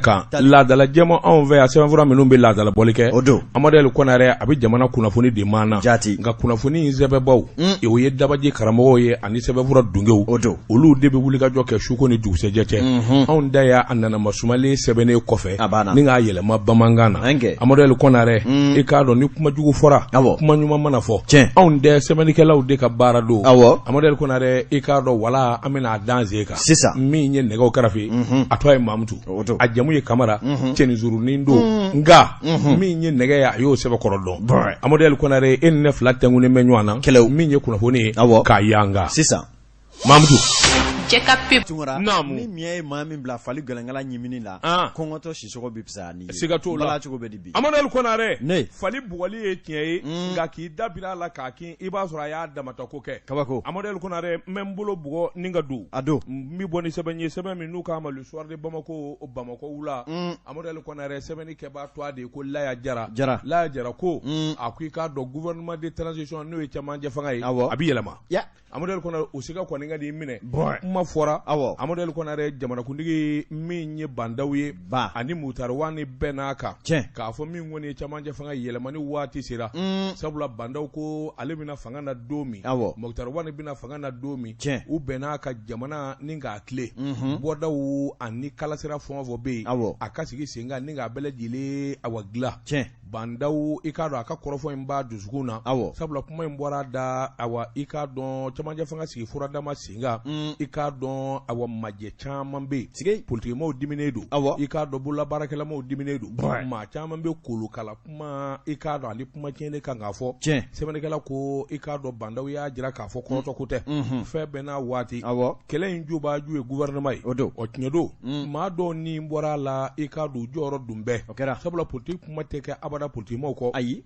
Kan laadala jɛma anw fɛ yan, sɛbɛnfura minnu bɛ laadala bɔli kɛ, O don. Amadu El Konare, a bɛ jamana kunnafoni di maa na. Jaati. Nka kunnafoni in sɛbɛnbaw, o ye dabaji karamɔgɔw ye ani sɛbɛnfura dungew. O don. Olu de bɛ wulikajɔ kɛ suko ni dugusɛjɛ cɛ. Anw da y'a nanama sumalen sɛbɛnnen kɔfɛ, A banna. ni k'a yɛlɛma bamanankan na. An kɛ. Amadu El Konare, i k'a dɔn ni kuma jugu fɔra, Awɔ. kuma ɲuman mana fɔ, Tiɲɛ. anw tɛ, sɛbɛnnikɛlaw de ka baara don. Awɔ. Amadu El Konare, i k'a dɔn wala an bɛna a dan sen kan Sisan. Min ye nɛgɛw karafe, a tɔgɔ ye Mamutu. O don. A jamu ye Kamara, cɛninsurunin don, nka min ye nɛgɛ ye, a y'o sɛbɛkɔrɔ dɔn. Brɛ. Amadu El Konare, e ni ne fila tɛnkunnen bɛ ɲɔgɔn na. Kɛlɛw. Min ye kunnafoni ye, Awɔ. k'a yanga. Sisan. Mamutu. Cɛ ka pep. Tunkara, Naamu. ni miɲɛ ye maa min bila fali gɛlɛnkala ɲimini la, Ah. kɔngɔtɔ sisɔgɔ bɛ fisaya n'i ye. Siga t'o la. Bala cogo bɛ di bi? Amadu El Konare, Ne. fali bugɔli ye tiɲɛ ye, nka k'i da biri a la k'a kin, i b'a sɔrɔ a y'a damata ko kɛ. Kabako. Amadu El Konare, n bɛ n bolo bugɔ ni ka don. A don. N bɛ bɔ ni sɛbɛn ye, sɛbɛn min n'u k'a ma Le Soir de Bamako, Bamakɔ wula. Amadu El Konare, sɛbɛnni kɛbaa tɔgɔ de ye ko Laya Jara. Jara. Laya Jara ko a ko i k'a dɔn gouvernement de transition, n'o ye cɛmancɛ fanga ye, Awɔ. a bɛ yɛlɛma. Ya. Amadu El Konare, o siga kɔni ka n'i minɛ. Brɛ. Kuma fɔra. Awɔ. Amadu El Konare, jamanakuntigi min ye Ba Ndaw ye, Ba. ani Mutari Wani bɛɛ n'a kan. Tiɲɛ. K'a fɔ min kɔni ye cɛmancɛ fanga yɛlɛmani waati sera. Sabula Ba Ndaw ko ale bɛna fanga na don min. Awɔ. Mutari Wani bɛna fanga na don min. Tiɲɛ. U bɛn'a ka jamana ni k'a tile. Bɔdaw ani kalasira fɛn o fɛn bɛ yen. Awɔ. A ka sigi sen kan ni k'a bɛɛ lajɛlen awa dilan. Tiɲɛ. Ba Ndaw, i k'a dɔn a ka kɔrɔfɔ in b'a dusukun na. Awɔ. Sabula kuma in bɔra da, awa i k'a dɔn cɛmancɛ fanga sigi furadama sen kan. I k'a dɔn awa majɛ caman bɛ yen. Sigi. Politikimaaw diminen don. Awɔ. I k'a dɔn bololabaarakɛlamaw diminen don. Brɛ. Maa caman bɛ kolokala kuma, i k'a dɔn ani kuma tiɲɛnen kan k'a fɔ. Tiɲɛ. Sɛbɛnnikɛla ko i k'a dɔn Ba Ndaw y'a jira k'a fɔ kɔrɔtɔ ko tɛ. Fɛn bɛɛ n'a waati. Awɔ. Kɛlɛ in jubaju ye gouvernement ye. O don. Ɔ tiɲɛ don. Maa dɔw ni bɔra a la, i k'a dɔn u jɔyɔrɔ dun bɛɛ. O kɛra. Sabula politique kuma tɛ kɛ abada politikimaaw kɔ. Ayi.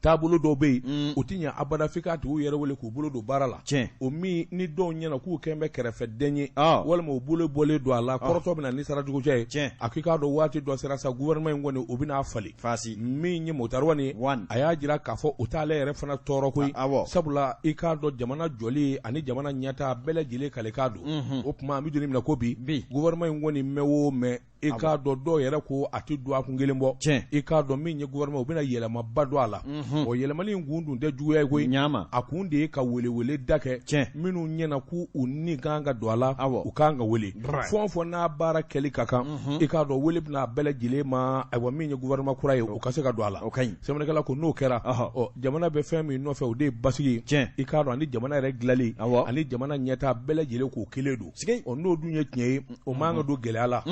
Taabolo dɔw bɛ yen, o tɛ ɲɛ abada f'i k'a tigiw yɛrɛ wele k'u bolo don baara la. Tiɲɛ. O min ni dɔw ɲɛna k'u kɛn bɛ kɛrɛfɛden ye, Ah. walima u bolo bɔlen don a la, kɔrɔtɔ bɛ na ni sara jugu cɛ ye. Tiɲɛ. A k'i k'a dɔn waati dɔ sera sa, gouvernement in kɔni o bɛna falen. Fasi. Min ye Mutari Wani ye, Wani. a y'a jira k'a fɔ o t'ale yɛrɛ fana tɔɔrɔ koyi. Awɔ. Sabula i k'a dɔn jamana jɔli ani jamana ɲɛtaa bɛɛ lajɛlen kalekan don. O tuma an bɛ don min na ko bi, Bi. gouvernement in kɔni mɛn o mɛn, i k'a dɔn dɔw yɛrɛ ko a tɛ dɔgɔkun kelen bɔ. Tiɲɛ. I k'a dɔn min ye gouvernement, u bɛna yɛlɛmaba don a la. O yɛlɛmani in kun dun tɛ juguya ye koyi. Ɲama. A kun de ye ka welewele da kɛ. Tiɲɛ. Minnu ɲɛna k'u u ni kan ka don a la, Awɔ. u kan ka wele. Brɛ. Fɛn o fɛn n'a baara kɛli ka kan, i k'a dɔn wele bɛna a bɛɛ lajɛlen ma, ayiwa min ye gouvernement kura ye, o ka se ka don a la. O ka ɲi. Sɛbɛnnikɛla ko n'o kɛra, Ɔhɔ. ɔ jamana bɛ fɛn min nɔfɛ, o de ye basigi ye. Tiɲɛ. I k'a dɔn ani jamana yɛrɛ dilanli, Awɔ. ani jamana ɲɛtaa bɛɛ lajɛlen k'o kelen don. Sigi. Ɔ n'o dun ye tiɲɛ ye, o man ka don gɛlɛya la.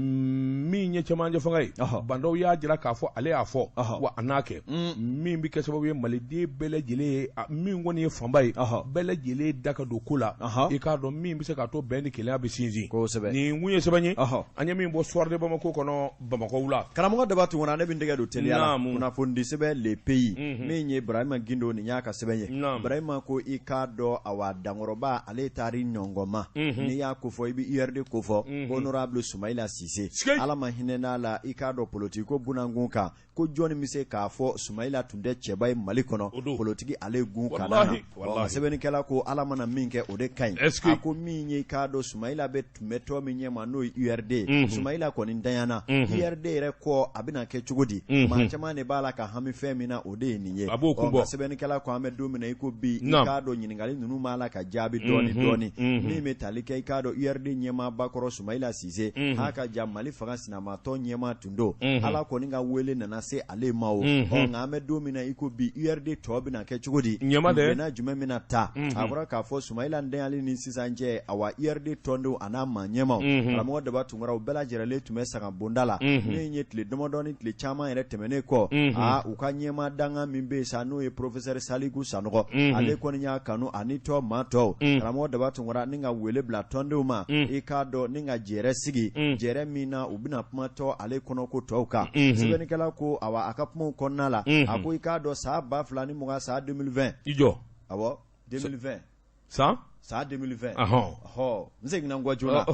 Min ye cɛmancɛ fanga ye, Ɔhɔ. Ba Ndaw y'a jira k'a fɔ ale y'a fɔ, Ɔhɔ. wa a n'a kɛ min bɛ kɛ sababu ye maliden bɛɛ lajɛlen ye, min kɔni ye fanba ye, Ɔhɔ. bɛɛ lajɛlen da ka don ko la. Ɔhɔ. I k'a dɔn min bɛ se k'a to bɛn ni kelenya bɛ sinsin. Kosɛbɛ. Nin kun ye sɛbɛn ye, Ɔhɔ. an ye min bɔ Soir de Bamako kɔnɔ, Bamakɔ wula. Karamɔgɔ Daba Tunkara, ne bɛ n tɛgɛ don teliya la. Naamu. Kunnafonidi sɛbɛn Le Pays, min ye Burahima Gindo, nin y'a ka sɛbɛn ye. Naamu. Burahima ko i k'a dɔn awa dankɔrɔba ale taari ɲɔngɔnma. N'i y'a kofɔ, i bɛ URD kofɔ, honorable Sumayila Sise. Sike. Ala ma hinɛ n'a la, i k'a dɔn politique ko bunankun kan, ko jɔnni bɛ se k'a fɔ Sumayila tun tɛ cɛba ye Mali kɔnɔ O don. politique ale gun kana na. Walahi, walahi. Sɛbɛnnikɛla ko Ala mana min kɛ, o de ka ɲi. Est-ce que A ko min ye, i k'a dɔn Sumayila bɛ tun bɛ tɔn min ɲɛma, n'o ye URD, Sumayila kɔni danyana URD yɛrɛ kɔ, a bɛna kɛ cogo di? Maa caman de b'a la ka hami fɛn min na, o de ye nin ye. A b'o kun Ɔ, bɔ. nka sɛbɛnnikɛla ko an bɛ don min na i ko bi, i Naam. k'a dɔn ɲininkali ninnu b'a la ka jaabi dɔɔni dɔɔni. Min bɛ tali kɛ, i k'a dɔn URD ɲɛmaaba kɔrɔ Sumayila Sise, ha ka ja Mali fanga sinamatɔn ɲɛmaa tun don, Ala kɔni ka wele nana se ale ma o. Ɔ nka an bɛ don min na i ko bi, URD tɔ bɛna kɛ cogo di? Ɲɛma dɛ. Bɛnna jumɛn bɛna ta? A bɔra k'a fɔ Sumayila ntanyali ni sisan cɛ, awa URD tɔndenw a n'a maa ɲɛmaw, karamɔgɔ Daba Tunkara, u bɛɛ lajɛlen tun bɛ saga bonda la. Min ye tile damadɔni, tile caman yɛrɛ tɛmɛnen kɔ, aa u ka ɲɛmaa dankan min bɛ yen sa, n'o ye professeur Saliku Sanɔgɔ, ale kɔni y'a kanu ani tɔ maa tɔw, karamɔgɔ Daba Tunkara, ni ka wele bila tɔndenw ma, i k'a dɔn ni ka jɛrɛ sigi, jɛrɛ min na u bɛna kuma tɔ ale kɔnɔ ko tɔw kan. Sɛbɛnnikɛla ko awa a ka kumaw kɔnɔna la, a ko i k'a dɔn san 2020, san 2020. I jɔ. Awɔ, 2020. San. San 2020, ɔhɔ, n seginna n kɔ joona,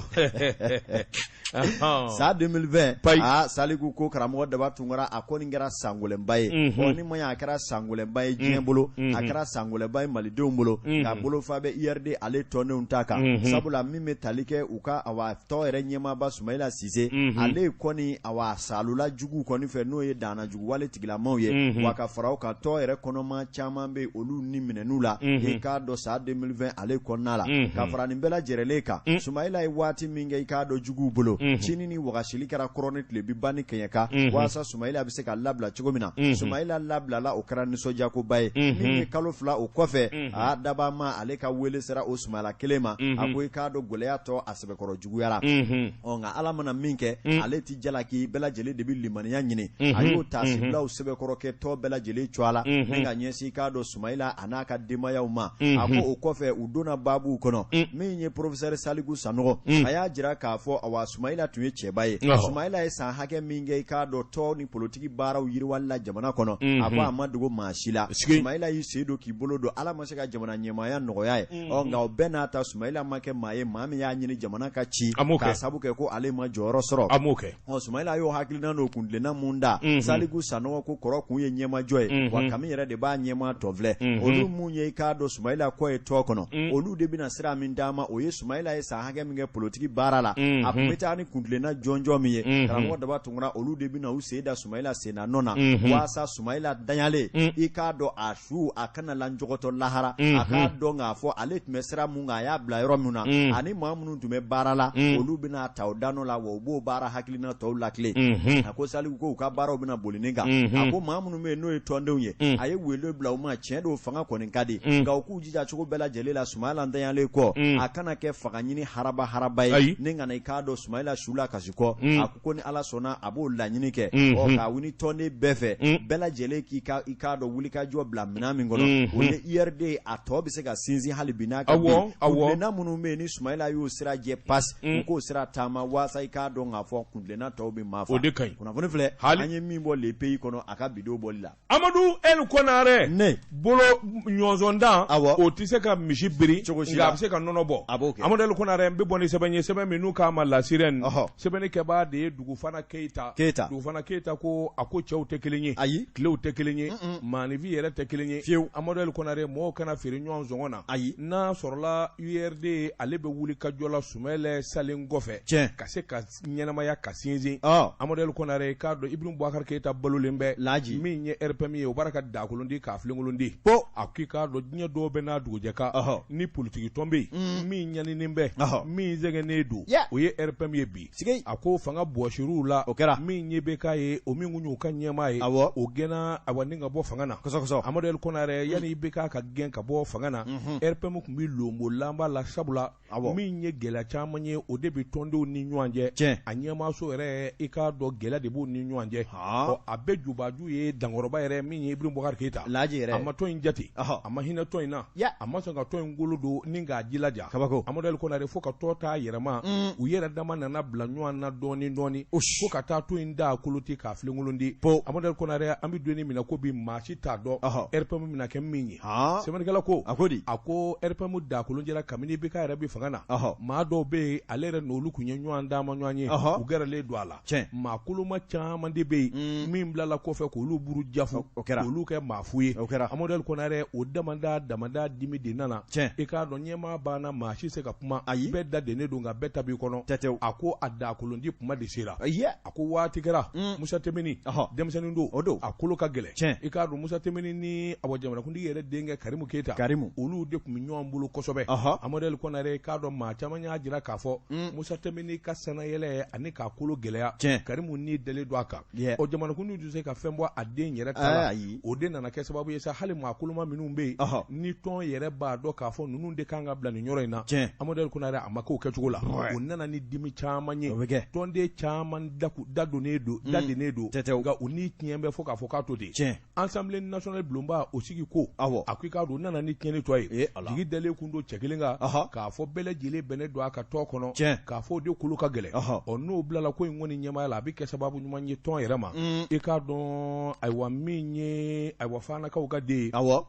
san 2020, aa Saliku ko karamɔgɔ Daba Tunkara a kɔni kɛra sangɛlɛnba ye, ɔ ni ma ɲɛ a kɛra sangɛlɛnba ye diɲɛ bolo, a kɛra sangɛlɛnba ye malidenw bolo, nka bolofa bɛ URD ale tɔndenw ta kan, sabula min bɛ tali kɛ u ka awa tɔn yɛrɛ ɲɛmaaba Sumayila Sise, ale kɔni awa saalula juguw kɔni fɛ n'o ye dannajugu wale tigilamaw ye, wa ka fara o kan tɔn yɛrɛ kɔnɔmaa caman bɛ olu ni minɛn'u la, i k'a dɔn san 2020 ale kɔnɔna la, ka fara nin bɛɛ lajɛrɛlen kan, Sumayila ye waati min kɛ i k'a dɔn juguw bolo, cini ni wagasili kɛra kɔrɔn ni tilebin ba ni kɛɲɛka, waasa Sumayila bɛ se ka labila cogo min na, Sumayila labilala, o kɛra nisɔndiyakoba ye. Min ye kalo 2 o kɔfɛ, aa Dabama ale ka wele sera o Sumayila kelen ma, a ko i k'a dɔn gɛlɛya tɔ a sɛbɛkɔrɔ juguyara, ɔ nka Ala mana min kɛ, ale tɛ jalaki, bɛɛ lajɛlen de bɛ limaniya ɲini, a y'o taasibilaw sɛbɛkɔrɔ kɛ tɔn bɛɛ lajɛlen cogoya la, ni ka ɲɛsin i k'a dɔn Sumayila a n'a ka denbayaw ma. A ko o kɔfɛ u donna baabuw kɔnɔ, min ye professeur Saliku Sanɔgɔ, a y'a jira k'a fɔ awa Sumayila tun ye cɛba ye. Sumayila ye san hakɛ min kɛ i k'a dɔn tɔn ni politiki baaraw yiriwali la jamana kɔnɔ, a ko a ma dogo maa si la. Sumayila y'i sen don k'i bolo don, Ala ma se ka jamana ɲɛmaaya nɔgɔya ye, ɔ nka o bɛɛ n'a ta Sumayila ma kɛ maa ye maa min y'a ɲini jamana ka ci k'a sabu kɛ ko ale ma jɔyɔrɔ sɔrɔ. A m'o kɛ. Ɔ Sumayila y'o hakilina n'o kuntilenna mun da, Saliku Sanɔgɔ ko kɔrɔ kun ye ɲɛmajɔ ye, wa kami yɛrɛ de b'a ɲɛma tɔ filɛ. Olu mun ye i k'a dɔn Sumayila kɔ ye tɔn kɔnɔ, olu de bɛna sira min d'a ma, o ye Sumayila ye san hakɛ min kɛ politiki baara la, a tun bɛ taa ni kuntilenna jɔnjɔn min ye, karamɔgɔ Daba Tunkara, olu de bɛna u sen da Sumayila senna nɔ na, waasa Sumayila danyalen, i k'a dɔn a su a kana lanjɔgɔtɔ lahara, a k'a dɔn k'a fɔ ale tun bɛ sira mun kan, a y'a bila yɔrɔ min na, ani maa minnu tun bɛ baara la, olu bɛna ta o danɔ la, wa u b'o baara hakilina tɔw latilen. A ko Saliku ko u ka baaraw bɛna boli nin kan. A ko maa minnu bɛ yen n'o ye tɔndenw ye, a ye wele bila u ma, tiɲɛ don fanga kɔni ka di, nka u k'u jija cogo bɛɛ lajɛlen la Sumayila ntanyalen kɔ, a kana kɛ fanga ɲini haraba haraba ye, ni kana i k'a dɔn Sumayila su la kasi kɔ. A ko ni Ala sɔnna a b'o laɲini kɛ, ɔ k'a wuni tɔnden bɛɛ fɛ, bɛɛ lajɛlen k'i ka i k'a dɔn wulikajɔ bila minɛn min kɔnɔ, o ye URD, a tɔ bɛ se ka sinsin hali bi n'a ka bin. Kuntilenna minnu bɛ yen ni Sumayila y'o sira jɛ pas, u k'o sira taama waasa i k'a dɔn k'a fɔ kuntilenna tɔw bɛ maa fa. O de ka ɲi. Kunnafoni filɛ, an ye min bɔ Le Pays kɔnɔ a ka bi don bɔli la. Amadu El Konare ne bolo ɲɔnsɔndan awɔ o tɛ se ka misi biri cogo si nka la a bɛ se ka nɔnɔ bɔ a b'o kɛ. Amadu El Konare n bɛ bɔ ni sɛbɛn ye, sɛbɛn min n'u k'a ma La Sirène, sɛbɛnnikɛbaa de ye Dugufana Keyita. Keyita. Dugufana Keyita ko a ko cɛw tɛ kelen ye, ayi, tilew tɛ kelen ye, maaninfin yɛrɛ tɛ kelen ye fiyewu. Amadu El Konare, mɔgɔw kana feere ɲɔgɔn sɔngɔ na, ayi, n'a sɔrɔla URD ale bɛ wuli ka jɔ la Sumayila salen kɔfɛ, tiɲɛ, ka se ka ɲɛnamaya ka sinsin. Amadu El Konare k'a dɔn Ibrahim Boubacar Keita balolen bɛ laji min ye RPM ye, o b'a ka dakolon di k'a filenkolon di. Po a k'i k'a dɔn diɲɛ dɔw bɛ n'a dugujɛ kan, ni politiki tɔn bɛ yen min ɲaninen bɛ, min sɛgɛnnen don, o ye RPM ye bi. A ko fanga bɔsiriw la, o kɛra min ye IBK ye, o min kun y'u ka ɲɛmaa ye, awɔ, o gɛnna awa ni ka bɔ fanga na. Kosɛbɛ. Amadu El Konare, yanni IBK ka gɛn ka bɔ fanga na, RPM tun bɛ lonbo lanba la, sabula min ye gɛlɛya caman ye, o de bɛ tɔndenw ni ɲɔgɔn cɛ. Tiɲɛ. A ɲɛmaaso yɛrɛ, i k'a dɔn gɛlɛya de b'u ni ɲɔgɔn cɛ. Ɔ a bɛɛ jubaju ye dankɔrɔba yɛrɛ min ye Ibrahim Boubacar Keita. Laji yɛrɛ. A ma tɔn in jate, a ma hinɛ tɔn in na, a ma sɔn ka tɔn in kolo don ni k'a jilaja. Kabako. Amadu El Konare, fo ka tɔn t'a yɛrɛ ma, u yɛrɛ dama nana bila ɲɔgɔn na dɔɔni dɔɔni, fo ka taa tɔn in da kolo ti k'a filenkolon di. Amadu El Konare, an bɛ don min na ko bi, maa si t'a dɔn RPM bɛna kɛ min ye. Sɛbɛnnikɛla ko a ko di, a ko RPM dakolon jɛra kabini IBK yɛrɛ bɛ fanga na. Maa dɔw bɛ yen, ale yɛrɛ n'olu tun ye ɲɔgɔn dama ɲɔgɔn ye, u gɛrɛlen don a la. Maa koloma caman de bɛ yen min bilala kɔfɛ k'olu buru jafu, k'olu kɛ maa fu ye. O kɛra. Amadu El Konare, o damada damada dimi de nana. I k'a dɔn ɲɛmaa banna, maa si se ka kuma. Ayi. Bɛɛ da dennen don, nka bɛɛ ta b'i kɔnɔ. Tɛtɛw. A ko a dakolon di kuma de sera. A ko waati kɛra Musa Timini, denmisɛnnin don, o don, a kolo ka gɛlɛn. Tiɲɛ. I k'a dɔn Musa Timini ni awa jamanakuntigi yɛrɛ denkɛ Karimu Keyita, Karimu, olu de tun bɛ ɲɔgɔn bolo kosɛbɛ. Amadu El Konare, k'a dɔn maa caman y'a jira k'a fɔ Musa Timini ka sannayɛlɛ ani k'a kolo gɛlɛya, tiɲɛ, Karimu ni dalen don a kan. Ɔ jamanakuntigi tɛ se ka fɛn bɔ a den yɛrɛ ta la. Ayi. O de nana kɛ sababu ye sa, hali maa koloma minnu bɛ yen, ni tɔn yɛrɛ b'a dɔn k'a fɔ ninnu de kan ka bila nin yɔrɔ in na, tiɲɛ, Amadu El Konare, a ma k'o kɛcogo la. O nana ni dimi caman ye. O bɛ kɛ. Tɔnden caman da donnen don, da dennen don, tɛtɛw, nka u ni tiɲɛ bɛ fo k'a fɔ k'a to ten. Tiɲɛ. Assemblée nationale bulonba o sigi ko, awɔ, a ko i k'a dɔn u nana ni tiɲɛni tɔ ye. Ala. Jigi dalen kun don cɛ kelen kan, k'a fɔ bɛɛ lajɛlen bɛnnen don a ka tɔn kɔnɔ, tiɲɛ, k'a fɔ o de kolo ka gɛlɛn. Ɔ n'o bilala ko in kɔni ɲɛmaaya la, a bɛ kɛ sababu ɲuman ye tɔn yɛrɛ ma. I k'a dɔn ayiwa min ye ayiwa Fanakaw ka den ye, awɔ,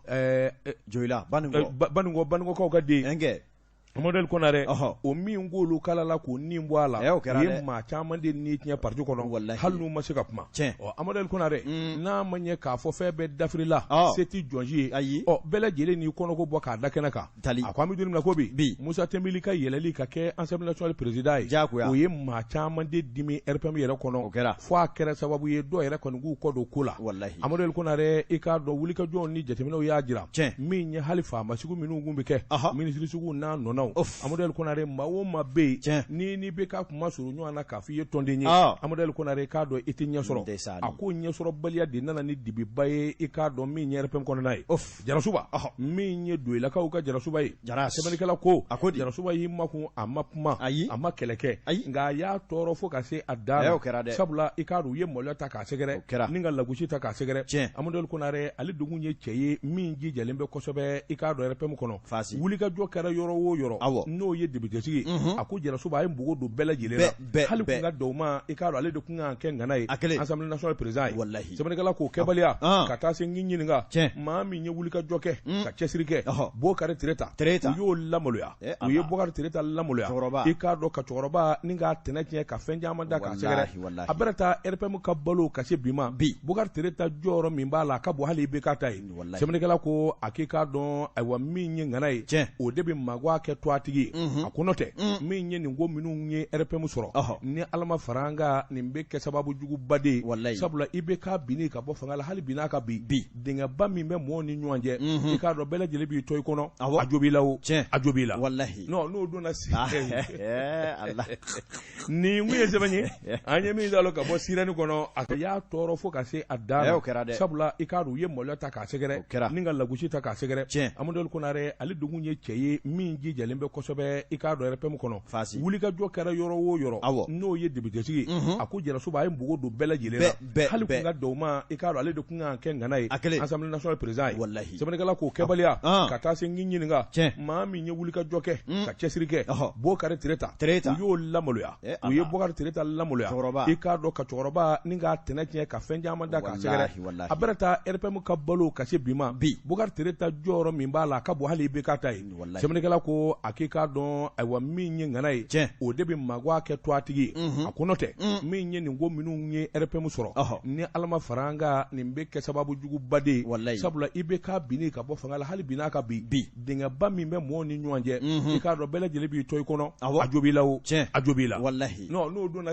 Joyila Baninkɔ, Baninkɔkaw ka den ye. Amadu Konarɛ, o min k'olu kalala k'o ni bɔ a la, o ye maa caman de ni tiɲɛ parti kɔnɔ, hali n'u ma se ka kuma. Ɔ Amadu Konarɛ, n'a ma ɲɛ k'a fɔ fɛn bɛɛ dafirila, se tɛ jɔn si ye, ayi, ɔ bɛɛ lajɛlen n'i kɔnɔko bɔ k'a da kɛnɛ kan. A ko an bɛ don min na ko bi, Musa Tɛnbili ka yɛlɛli ka kɛ Assemblée nationale président ye, o ye maa caman de dimi RPM yɛrɛ kɔnɔ, o kɛra, fo a kɛra sababu ye dɔw yɛrɛ kɔni k'u kɔ don ko la. Amadu Konarɛ, i k'a dɔn wulikajɔw ni jateminɛw y'a jira, min ye hali faama sugu minnu tun bɛ kɛ, minisiri sugu n'a nɔnaw, Amadu Konarɛ, maa o maa bɛ yen ni ni IBK tun ma surun ɲɔgɔn na k'a fɔ i ye tɔnden ye, Amadu Konarɛ, i k'a dɔn i tɛ ɲɛ sɔrɔ. A ko ɲɛsɔrɔbaliya de nana ni dibiba ye, i k'a dɔn min ye RPM kɔnɔna ye. Jarasuba, min ye Doyilakaw ka Jarasuba ye, sɛbɛnnikɛla ko, a ko Jarasuba y'i makun, a ma kuma, ayi, a ma kɛlɛ kɛ, ayi, nka a y'a tɔɔrɔ fo ka se a dan na, o kɛra dɛ, sabula i k'a dɔn u ye maloya ta k'a sɛgɛrɛ, o kɛra, ni ka lagosi ta k'a sɛgɛrɛ, tiɲɛ, Amadu Konarɛ, ale dun ye cɛ ye min jijalen bɛ kosɛbɛ, i k'a dɔn RPM kɔnɔ, Fasi, wulikajɔ kɛra yɔrɔ o yɔrɔ, awɔ, n'o ye depitesigi ye, a ko Jarasuba a ye npogo don bɛɛ lajɛlen na, bɛɛ, hali kun ka dɔw ma, i k'a dɔn ale de kun kan ka kɛ ŋana ye, a kelen, Assemblée nationale président ye, walahi, sɛbɛnnikɛla k'o kɛbaliya, ka taa se n k'i ɲininka, tiɲɛ, maa min ye wulikajɔ kɛ, ka cɛsiri kɛ, Bokari Tereta, u y'o lamaloya, u ye Bokari Tereta lamaloya, i k'a dɔn ka cɛkɔrɔba ni k'a tɛnɛ tiɲɛ ka fɛn caman da k'a sɛgɛrɛ, a bɛna taa RPM ka balo ka se bi ma, bi, Bokari Tereta jɔyɔrɔ min b'a la a ka bon hali IBK ta ye, sɛbɛnnikɛla ko a k'i k'a dɔn ayiwa min ye ŋana ye, tiɲɛ, o de bɛ magoya kɛ tɔatigi ye, a ko n'o tɛ min ye nin ko minnu ye RPM sɔrɔ, ni Ala ma fara an kan nin bɛ kɛ sababu juguba de ye, sabula IBK binni ka bɔ fanga la hali bi n'a ka bi, bi, dingɛba min bɛ mɔɔw ni ɲɔgɔn cɛ, i k'a dɔn bɛɛ lajɛlen b'i to i kɔnɔ, a jo b'i la o, tiɲɛ, a jo b'i la, walahi, non n'o donna nin kun ye sɛbɛn ye an ye min dalo ka bɔ sirɛni kɔnɔ, a y'a tɔɔrɔ fo ka se a dan na, o kɛra dɛ, sabula i k'a dɔn u ye maloya ta k'a sɛgɛrɛ, o kɛra, ni ka lagosi ta k'a sɛgɛrɛ, tiɲɛ, Amadu Konarɛ, ale dun ye cɛ ye min jijalen bɛ kosɛbɛ, i k'a dɔn RPM kɔnɔ, Fasi, wulikajɔ kɛra yɔrɔ o yɔrɔ, awɔ, n'o ye depitesigi ye, a ko Jarasuba a ye npogo don bɛɛ lajɛlen na, bɛɛ, hali kun ka dɔw ma, i k'a dɔn ale de kun kan ka kɛ ŋana ye, a kelen, Assemblée nationale président ye, walahi, sɛbɛnnikɛla k'o kɛbaliya, ka taa se n k'i ɲininka, tiɲɛ, maa min ye wulikajɔ kɛ, ka cɛsiri kɛ, Bokari Tereta, u y'o lamaloya, u ye Bokari Tereta lamaloya, i k'a dɔn ka cɛkɔrɔba ni k'a tɛnɛ tiɲɛ ka fɛn caman da k'a sɛgɛrɛ, a bɛna taa RPM ka balo ka se bi ma, bi, Bokari Tereta jɔyɔrɔ min b'a la a ka bon hali IBK ta ye, sɛbɛnnikɛla ko a k'i k'a dɔn ayiwa min ye ŋana ye, tiɲɛ, o de bɛ magoya kɛ tɔatigi ye, a ko n'o tɛ min ye nin ko minnu ye RPM sɔrɔ, ni Ala ma fara an kan nin bɛ kɛ sababu juguba de ye, sabula IBK binni ka bɔ fanga la hali bi n'a ka bi, bi, dingɛba min bɛ mɔɔw ni ɲɔgɔn cɛ, i k'a dɔn bɛɛ lajɛlen b'i to i kɔnɔ, a jo b'i la o, tiɲɛ, a jo b'i la, walahi, non n'o donna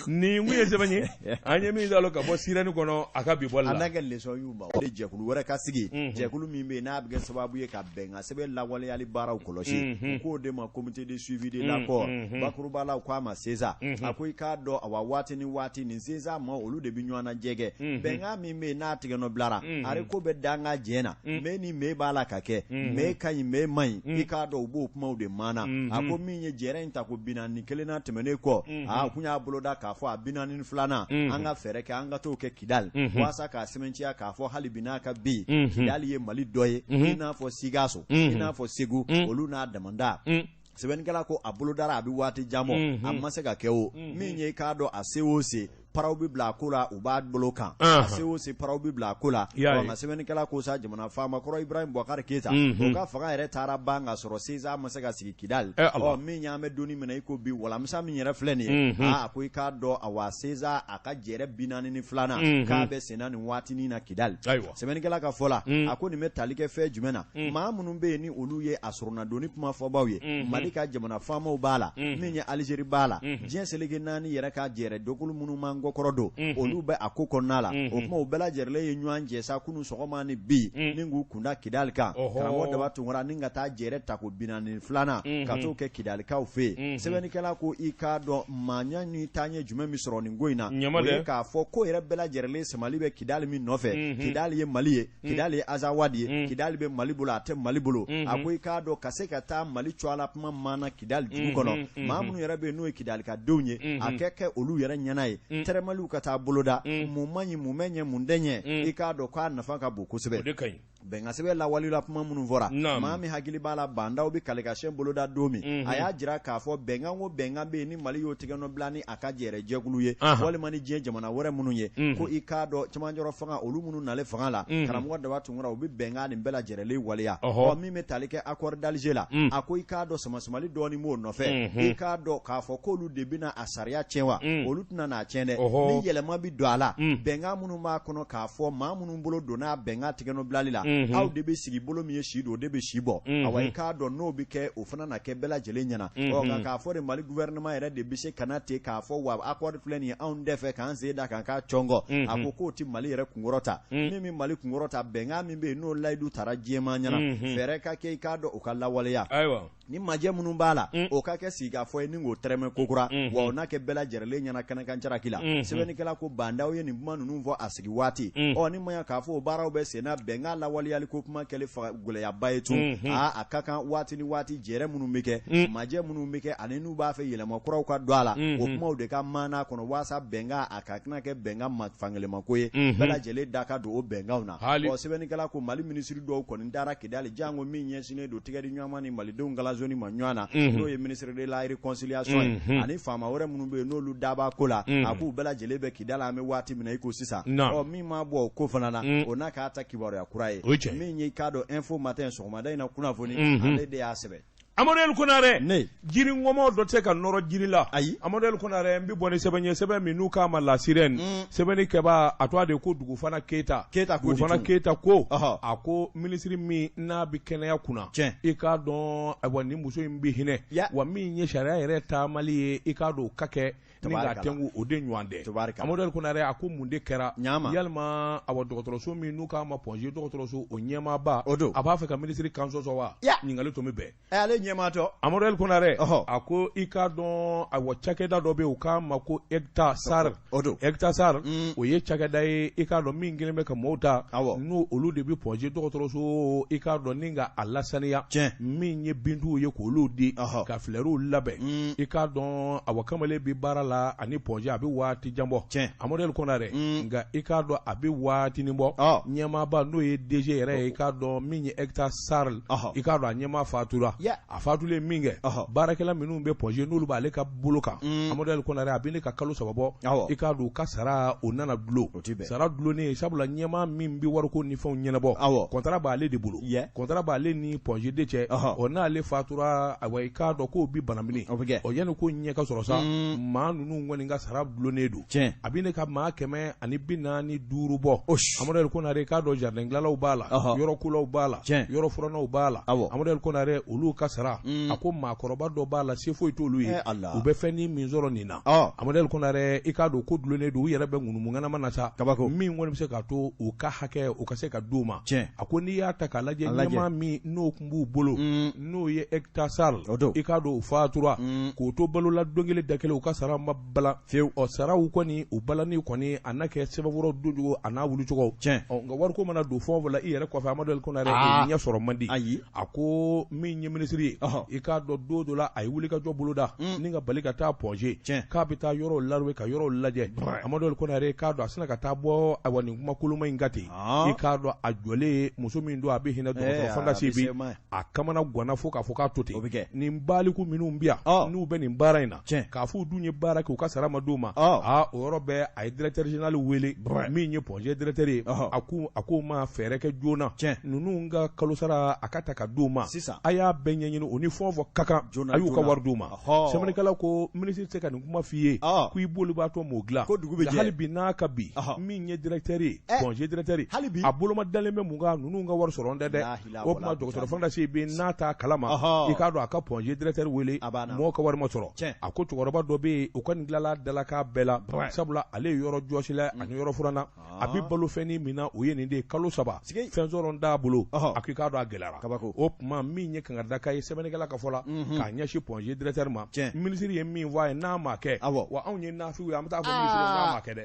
nin kun ye sɛbɛn ye an ye min dalo ka bɔ sirɛni kɔnɔ a ka bi bɔli la. A n'a kɛ leçon y'u ma, o de jɛkulu wɛrɛ ka sigi, jɛkulu min bɛ yen n'a bɛ kɛ sababu ye ka bɛnkan sɛbɛn lawaleyali baaraw kɔlɔsi, u k'o de ma comité de suivi de l'accord, bakuruba la u k'a ma CSA. A ko i k'a dɔn awa waati ni waati nin CSA ma olu de bɛ ɲɔgɔn najɛ kɛ, bɛnkan min bɛ yen n'a tigɛnɔ bilara, ari ko bɛ danga jɛ na, mais ni mais b'a la ka kɛ, mais ka ɲi mais man ɲi, i k'a dɔn u b'o kumaw de maana. A ko min ye jɛrɛ in ta ko 41nan tɛmɛnen kɔ, aa kun y'a boloda k'a fɔ a 42nan an ka fɛɛrɛ kɛ an ka t'o kɛ Kidali walasa k'a sɛmɛntiya k'a fɔ hali bi n'a ka bi Kidali ye Mali dɔ ye, i n'a fɔ Sikaso, i n'a fɔ Segu, olu n'a damanda. Sɛbɛnnikɛla ko a bolodara a bɛ waati jan bɔ, a ma se ka kɛ o min ye, i k'a dɔn a se o se paraw bɛ bila a ko la, u b'a bolo kan, a se o se paraw bɛ bila a ko la. Nka sɛbɛnnikɛla ko sa jamana faama kɔrɔ Ibrahim Boubacar Keita, o ka fanga yɛrɛ taara ban ka sɔrɔ CSA ma se ka sigi Kidali. Ɔ min y'an bɛ donni min na i ko bi, walamisa min yɛrɛ filɛ nin ye, aa a ko i k'a dɔn awa CSA a ka jɛrɛ 42nan k'a bɛ senna nin waatinin na Kidali. Sɛbɛnnikɛla ka fɔ la, a ko nin bɛ tali kɛ fɛn jumɛn na, maa minnu bɛ yen ni olu ye a soronadonni kuma fɔbaw ye, Mali ka jamana faamaw b'a la, min ye Alizeri b'a la, diɲɛ seleke naani yɛrɛ ka jɛrɛ dɔkulu minnu m'an kɔkɔrɔ don, olu bɛ a ko kɔnɔna la. O kuma u bɛɛ lajɛlen ye ɲɔgɔn jɛ sa kunun sɔgɔma ni bi, ni k'u kunda Kidali kan, karamɔgɔ Daba Tunkara, ni ka taa jɛrɛ tako 42nan ka t'o kɛ Kidalikaw fɛ yen. Sɛbɛnnikɛla ko i k'a dɔn maaya ni taaɲɛ jumɛn bɛ sɔrɔ nin ko in na, o ye k'a fɔ ko yɛrɛ bɛɛ lajɛlen samali bɛ Kidali min nɔfɛ, Kidali ye Mali ye, Kidali ye Azawadi ye, Kidali bɛ Mali bolo, a tɛ Mali bolo. A ko i k'a dɔn ka se ka taa Mali cogoya la kuma maana Kidali dugu kɔnɔ, maa minnu yɛrɛ bɛ yen n'o ye Kidalikadenw ye, a kɛ kɛ olu yɛrɛ ɲɛna ye, tɛrɛmɛliw ka taa boloda, mun man ɲi, mun bɛ ɲɛ, mun tɛ ɲɛ, i k'a dɔn k'a nafa ka bon kosɛbɛ. Bɛnkansɛbɛn lawaleyala kuma minnu fɔra, maa min hakili b'a la Ba Ndaw bɛ kalenkasiyɛn boloda don min, a y'a jira k'a fɔ bɛnkan o bɛnkan bɛ yen ni Mali y'o tɛgɛnɔ bila ni a ka jɛrɛjɛkulu ye walima ni diɲɛ jamana wɛrɛ minnu ye, ko i k'a dɔn cɛmancɛrɔ fanga olu minnu nalen fanga la, karamɔgɔ Daba Tunkara u bɛ bɛnkan nin bɛɛ lajɛrɛlen waleya. Ɔ min bɛ tali kɛ accord d'Alger la, a ko i k'a dɔn samasamali dɔɔnin b'o nɔfɛ, i k'a dɔn k'a fɔ k'olu de bɛna a sariya tiɲɛ wa, olu tɛna n'a tiɲɛ dɛ, ni yɛlɛma bɛ don a la, bɛnkan minnu b'a kɔnɔ k'a fɔ maa minnu bolo donna bɛnkan tigɛnɔ bilali la, aw de bɛ sigi bolo min ye si don o de bɛ si bɔ, awa i k'a dɔn n'o bɛ kɛ o fana na kɛ bɛɛ lajɛlen ɲɛna. Ɔ nka k'a fɔ de Mali gouvernement yɛrɛ de bɛ se ka na ten k'a fɔ wa accord filɛ nin ye anw tɛ fɛ k'an sen da kan k'a cɔngɔ, a ko k'o tɛ Mali yɛrɛ kunkɔrɔta. Min bɛ Mali kunkɔrɔta, bɛnkan min bɛ yen n'o layidu tara diɲɛmaa ɲɛna, fɛɛrɛ ka kɛ i k'a dɔn o ka lawaleya. Ayiwa. Ni majɛ minnu b'a la o ka kɛ sigikafɔ ye ni k'o tɛrɛmɛ kokura, wa o n'a kɛ bɛɛ lajɛrɛlen ɲɛna kɛnɛkan jaraki la. Sɛbɛnnikɛla ko Ba Ndaw ye nin kuma ninnu fɔ a sigi waati. Ɔ ni ma ɲa k'a fɔ o baaraw bɛ senna bɛnkan lawaleyali ko kuma kɛli gɛlɛyaba ye tun. Aa a ka kan waati ni waati jɛrɛ minnu bɛ kɛ, majɛ minnu bɛ kɛ ani n'u b'a fɛ yɛlɛma kuraw ka don a la, o kumaw de ka maana kɔnɔ waasa bɛnkan a ka kana kɛ bɛnkan fankelenmako ye, bɛɛ lajɛlen da ka don o bɛnkanw na. Ɔ sɛbɛnnikɛla ko Mali minisiri dɔw kɔni taara Kidali janko min ɲɛsinnen don tɛgɛ di ɲɔgɔn ma ni malidenw kalasoni ma ɲɔgɔn na, n'o ye ministre de la réconciliation ye, ani faama wɛrɛ minnu bɛ yen n'olu da b'a ko la, a k'u bɛɛ lajɛlen bɛ Kidali an bɛ waati min na i ko sisan. Ɔ min ma bɔ o ko fana na, o n'a k'a ta kibaruya kura ye min ye i k'a dɔn Info Matin sɔgɔmada in na kunnafoni, ale de y'a sɛbɛn. Amadu El Konare, ne jiri ŋɔmɔ dɔ tɛ ka nɔrɔ jiri la. Ayi. Amadu El Konare, n bɛ bɔ ni sɛbɛn ye, sɛbɛn min n'u k'a ma La Sirène. Sɛbɛnni kɛbaa a tɔgɔ de ko Dugufana Keyita. Keyita ko Dugufana Keyita ko, a ko minisiri min n'a bɛ kɛnɛya kunna, tiɲɛ, i k'a dɔn ayiwa nin muso in bɛ hinɛ, wa min ye sariya yɛrɛ taamali ye, i k'a dɔn o ka kɛ ni k'a tɛnku o de ɲɔgɔn tɛ. Amadu El Konare, a ko mun de kɛra yalima awa dɔgɔtɔrɔso min n'u k'a ma Point G dɔgɔtɔrɔso o ɲɛmaaba, o don, a b'a fɛ ka minisiri kan sɔsɔ wa? Ɲininkali tun bɛ bɛn. Ale ɲɛmaatɔ. Amadu El Konare, a ko i k'a dɔn awa cakɛda dɔ bɛ yen u k'a ma ko Ecta SARL. O don. Ecta SARL, o ye cakɛda ye i k'a dɔn min kɛlen bɛ ka mɔɔw ta, n'o olu de bɛ Point G dɔgɔtɔrɔso i k'a dɔn ni ka a lasaniya, tiɲɛ, min ye bintuw ye k'olu di, ka flɛriw labɛn, i k'a dɔn awa kamalen bɛ baara la ani Point G a bɛ waati jan bɔ, tiɲɛ, Amadu El Konare, nka i k'a dɔn a bɛ waatinin bɔ, ɲɛmaaba n'o ye DG yɛrɛ ye i k'a dɔn min ye Ecta SARL, i k'a dɔn a ɲɛmaa fatura, a fatulen min kɛ, baarakɛla minnu bɛ Point G n'olu b'ale ka bolo kan, Amadu El Konare, a bɛ ne ka kalo 3 bɔ, i k'a dɔn u ka sara o nana dulon, sara dulonnen sabula ɲɛmaa min bɛ wariko ni fɛnw ɲɛnabɔ, kɔntara b'ale de bolo, kɔntara b'ale ni Point G de cɛ, ɔ n'ale fatura ayiwa i k'a dɔn k'o bi banamini, ɔ yanni ko ɲɛ ka sɔrɔ sa, maa ninnu kɔni ka sara dulonnen don, a bɛ ne ka maa 145 bɔ, Amadu El Konare, i k'a dɔn jardin dilanlaw b'a la, yɔrɔkolaw b'a la, yɔrɔ furannaw b'a la, Amadu El Konare, olu ka sara, a ko maakɔrɔba dɔ b'a la se foyi t'olu ye, u bɛ fɛn ni min sɔrɔ nin na, Amadu El Konare, i k'a dɔn ko dulonnen don, u yɛrɛ bɛ ŋunumu na sa, kabako min kɔni bɛ se k'a to u ka hakɛ u ka se ka d'u ma, a ko n'i y'a ta k'a lajɛ ɲɛmaa min n'o tun b'u bolo, n'o ye Ecta SARL, i k'a dɔn u fatura k'u to balo la don kelen da kelen u ka sara ma bala fiyewu. Ɔ saraw kɔni u balani kɔni a n'a kɛ sɛbɛnfura doncogo a n'a wulicogo, tiɲɛ, ɔ nka wariko mana don fɛn o fɛn la i yɛrɛ kɔfɛ, Amadu El Konare, o ɲɛ sɔrɔ man di. Ayi. A ko min ye minisiri ye, i k'a dɔn don dɔ la a ye wulikajɔ boloda ni ka bali ka taa Point G, k'a bɛ taa yɔrɔw laruwe ka yɔrɔw lajɛ. Amadu El Konare, i k'a dɔn a sina ka taa bɔ ayiwa nin kuma koloma in kan ten, i k'a dɔn a jɔlen muso min don a bɛ hinɛ dɔgɔtɔrɔ Fanta Sibi, a kamana ganna fo k'a fɔ k'a to ten. O bɛ kɛ. Nin baliku minnu bɛ yan, n'u bɛ nin baara in na, k'a fɔ u dun ye baara kɛ u ka sara ma d'u ma, aa o yɔrɔ bɛɛ a ye directeur général wele min ye Point G directeur ye, a ko a k'o ma fɛɛrɛ kɛ joona, ninnu ka kalosara a ka ta ka d'u ma sisan, a y'a bɛɛ ɲɛɲini u ni fɛn o fɛn ka kan a y'u ka wari d'u ma. Sɛbɛnnikɛla ko minisiri tɛ se ka nin kuma f'i ye ko i bolibaatɔ m'o dilan, ko dugu bɛ jɛ hali bi n'a ka bi min ye directeur ye Point G directeur hali bi a boloma dalen bɛ mun kan ninnu ka wari sɔrɔ n tɛ dɛ. O tuma dɔgɔtɔrɔ Fanta Sibi n'a t'a kalama, i k'a dɔn a ka Point G directeur wele, mɔgɔw ka wari ma sɔrɔ. A ko cɛkɔrɔba dɔ bɛ yen o kɔni tilala dalakan bɛɛ la, sabula ale ye yɔrɔ jɔsila ani yɔrɔ furanna, a bɛ balo fɛn min na o ye nin de ye kalo 3 fɛn sɔrɔ t'a bolo, a ko i k'a dɔn a gɛlɛyara. O tuma min ye kangaridakan ye sɛbɛnnikɛla ka fɔ la k'a ɲɛsin Point G directeur ma, minisiri ye min fɔ a ye n'a ma kɛ, wa anw ye nafigiw ye an bɛ taa fɔ minisiri ye n'a ma kɛ dɛ.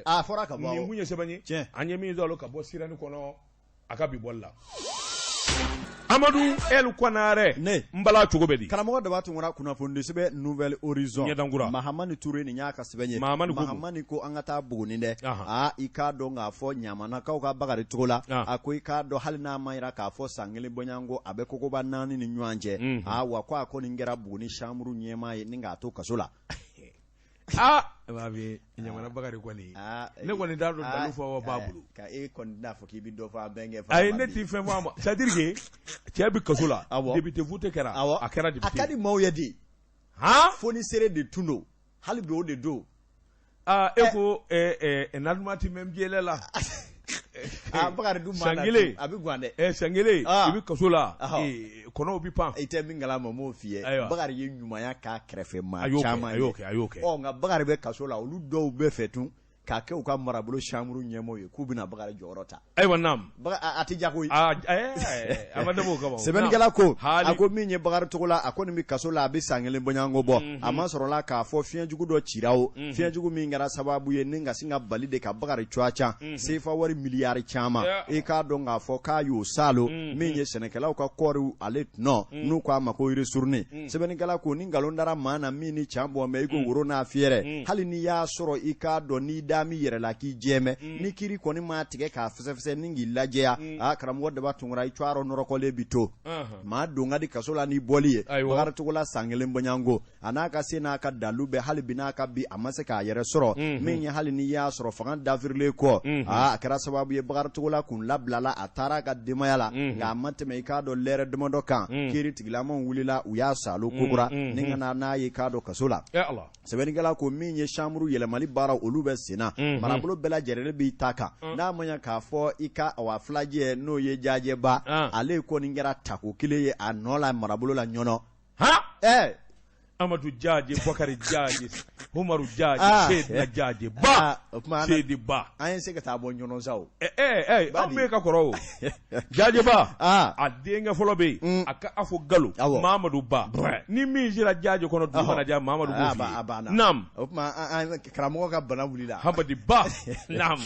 Nin kun ye sɛbɛn ye an ye min sɔrɔ ka bɔ Sirène kɔnɔ a ka bi bɔli la. Amadu El Konare ne n bala cogo bɛ di karamɔgɔ Daba Tunkara kunnafoni sɛbɛn Nouvel Horizon ɲɛdankura Mahamani Ture nin y'a ka sɛbɛn ye Mahamani ko Mahamani ko an ka taa Buguni dɛ aa i k'a dɔn k'a fɔ ɲamanakaw ka Bakari Togola a ko i k'a dɔn hali n'a ma jira k'a fɔ san kelen bɔɲɔgɔnko a bɛ kogoba naani ni ɲɔgɔn cɛ aa wa ko a kɔni kɛra Buguni chambre ɲɛmaa ye ni k'a to kaso la aa b'a bɛ ɲamana Bakari kɔni ne kɔni t'a dɔn dalu fɔ wa b'a bolo ka e kɔni tɛna fɔ k'i bɛ dɔ fɔ an bɛnkɛ ayi ne t'i fɛn fɔ a ma c'est à dire que cɛ bɛ kaso la député vote kɛra a kɛra député a ka di maaw ye de han fonisere de tun don hali bi o de don aa e ko naduma ti mɛn jɛlɛ la aa Bakari dun san kelen a bɛ gan dɛ san kelen i bɛ kaso la kɔnɔw bɛ pan i tɛ min kalama n b'o f'i ye Bakari ye ɲumanya k'a kɛrɛfɛ maa caman a y'o kɛ a y'o kɛ ɔ nka Bakari bɛ kaso la olu dɔw bɛ fɛ tun k'a kɛ u ka marabolo chambre ɲɛmɔgɔ ye k'u bɛna Bakari jɔyɔrɔ ta ayiwa naam a tɛ diya koyi a ma dabɔ o kama sɛbɛnnikɛla ko a ko min ye Bakari Togola a kɔni bɛ kaso la a bɛ san kelen bɔɲɔgɔnko bɔ a ma sɔrɔla k'a fɔ fiɲɛjugu dɔ cira o fiɲɛjugu min kɛra sababu ye ni ka sin ka bali de ka Bakari cuwa can sefa wari miliyari caman i k'a dɔn k'a fɔ k'a y'o saalo min ye sɛnɛkɛlaw ka kɔɔriw ale tɔnɔ n'u k'a ma ko ristourne sɛbɛnnikɛla ko ni nkalon dara maa na min ni can bɔ mɛ i ko woro n'a fiyɛrɛ hali n'i y'a sɔrɔ i k'a dɔn n'i da min yɛrɛ la k'i jɛmɛ ni kiri kɔni ma tigɛ k'a fɛsɛfɛsɛ ni k'i lajɛya aa karamɔgɔ Daba Tunkara i cuwa nɔrɔkɔlen bi to maa don ka di kaso la n'i bɔli ye Bakari Togola san kelen bɔɲɔgɔnko a n'a ka se n'a ka dalu bɛɛ hali bi n'a ka bi a ma se k'a yɛrɛ sɔrɔ min ye hali n'i y'a sɔrɔ fanga dafirilen kɔ aa a kɛra sababu ye Bakari Togola kun labilala a taara a ka denbaya la nka a ma tɛmɛ i k'a dɔn lɛrɛ damadɔ kan kiri tigilamaw wulila u y'a saalo kokura ni ka na n'a ye k'a dɔn kaso la sɛbɛnnikɛla ko min ye chambre yɛlɛmali baara olu bɛ senna marabolo bɛɛ lajɛlen b'i ta kan n'a ma ɲɛ k'a fɔ i ka awa filajɛ n'o ye Jajɛba ale kɔni kɛra tako kelen ye a nɔ la marabolo la ɲɔnɔ ɛɛ Amadu Jaje Bakari Jaje Umaru Jaje ah. Seydina Jaje Ba ah, Seydi Ba an ye se ka taa bɔ ɲɔnɔ sa o ɛɛ anw bɛ ka kɔrɔ o Jaje Ba ah. a denkɛ fɔlɔ bɛ yen a ka a fɔ Galo Mamadu Ba ni min sera Jaje kɔnɔ dugu mana jɛ Mamadu b'o f'i ye naam o tuma an karamɔgɔ ka bana wulila Hamadi Ba naam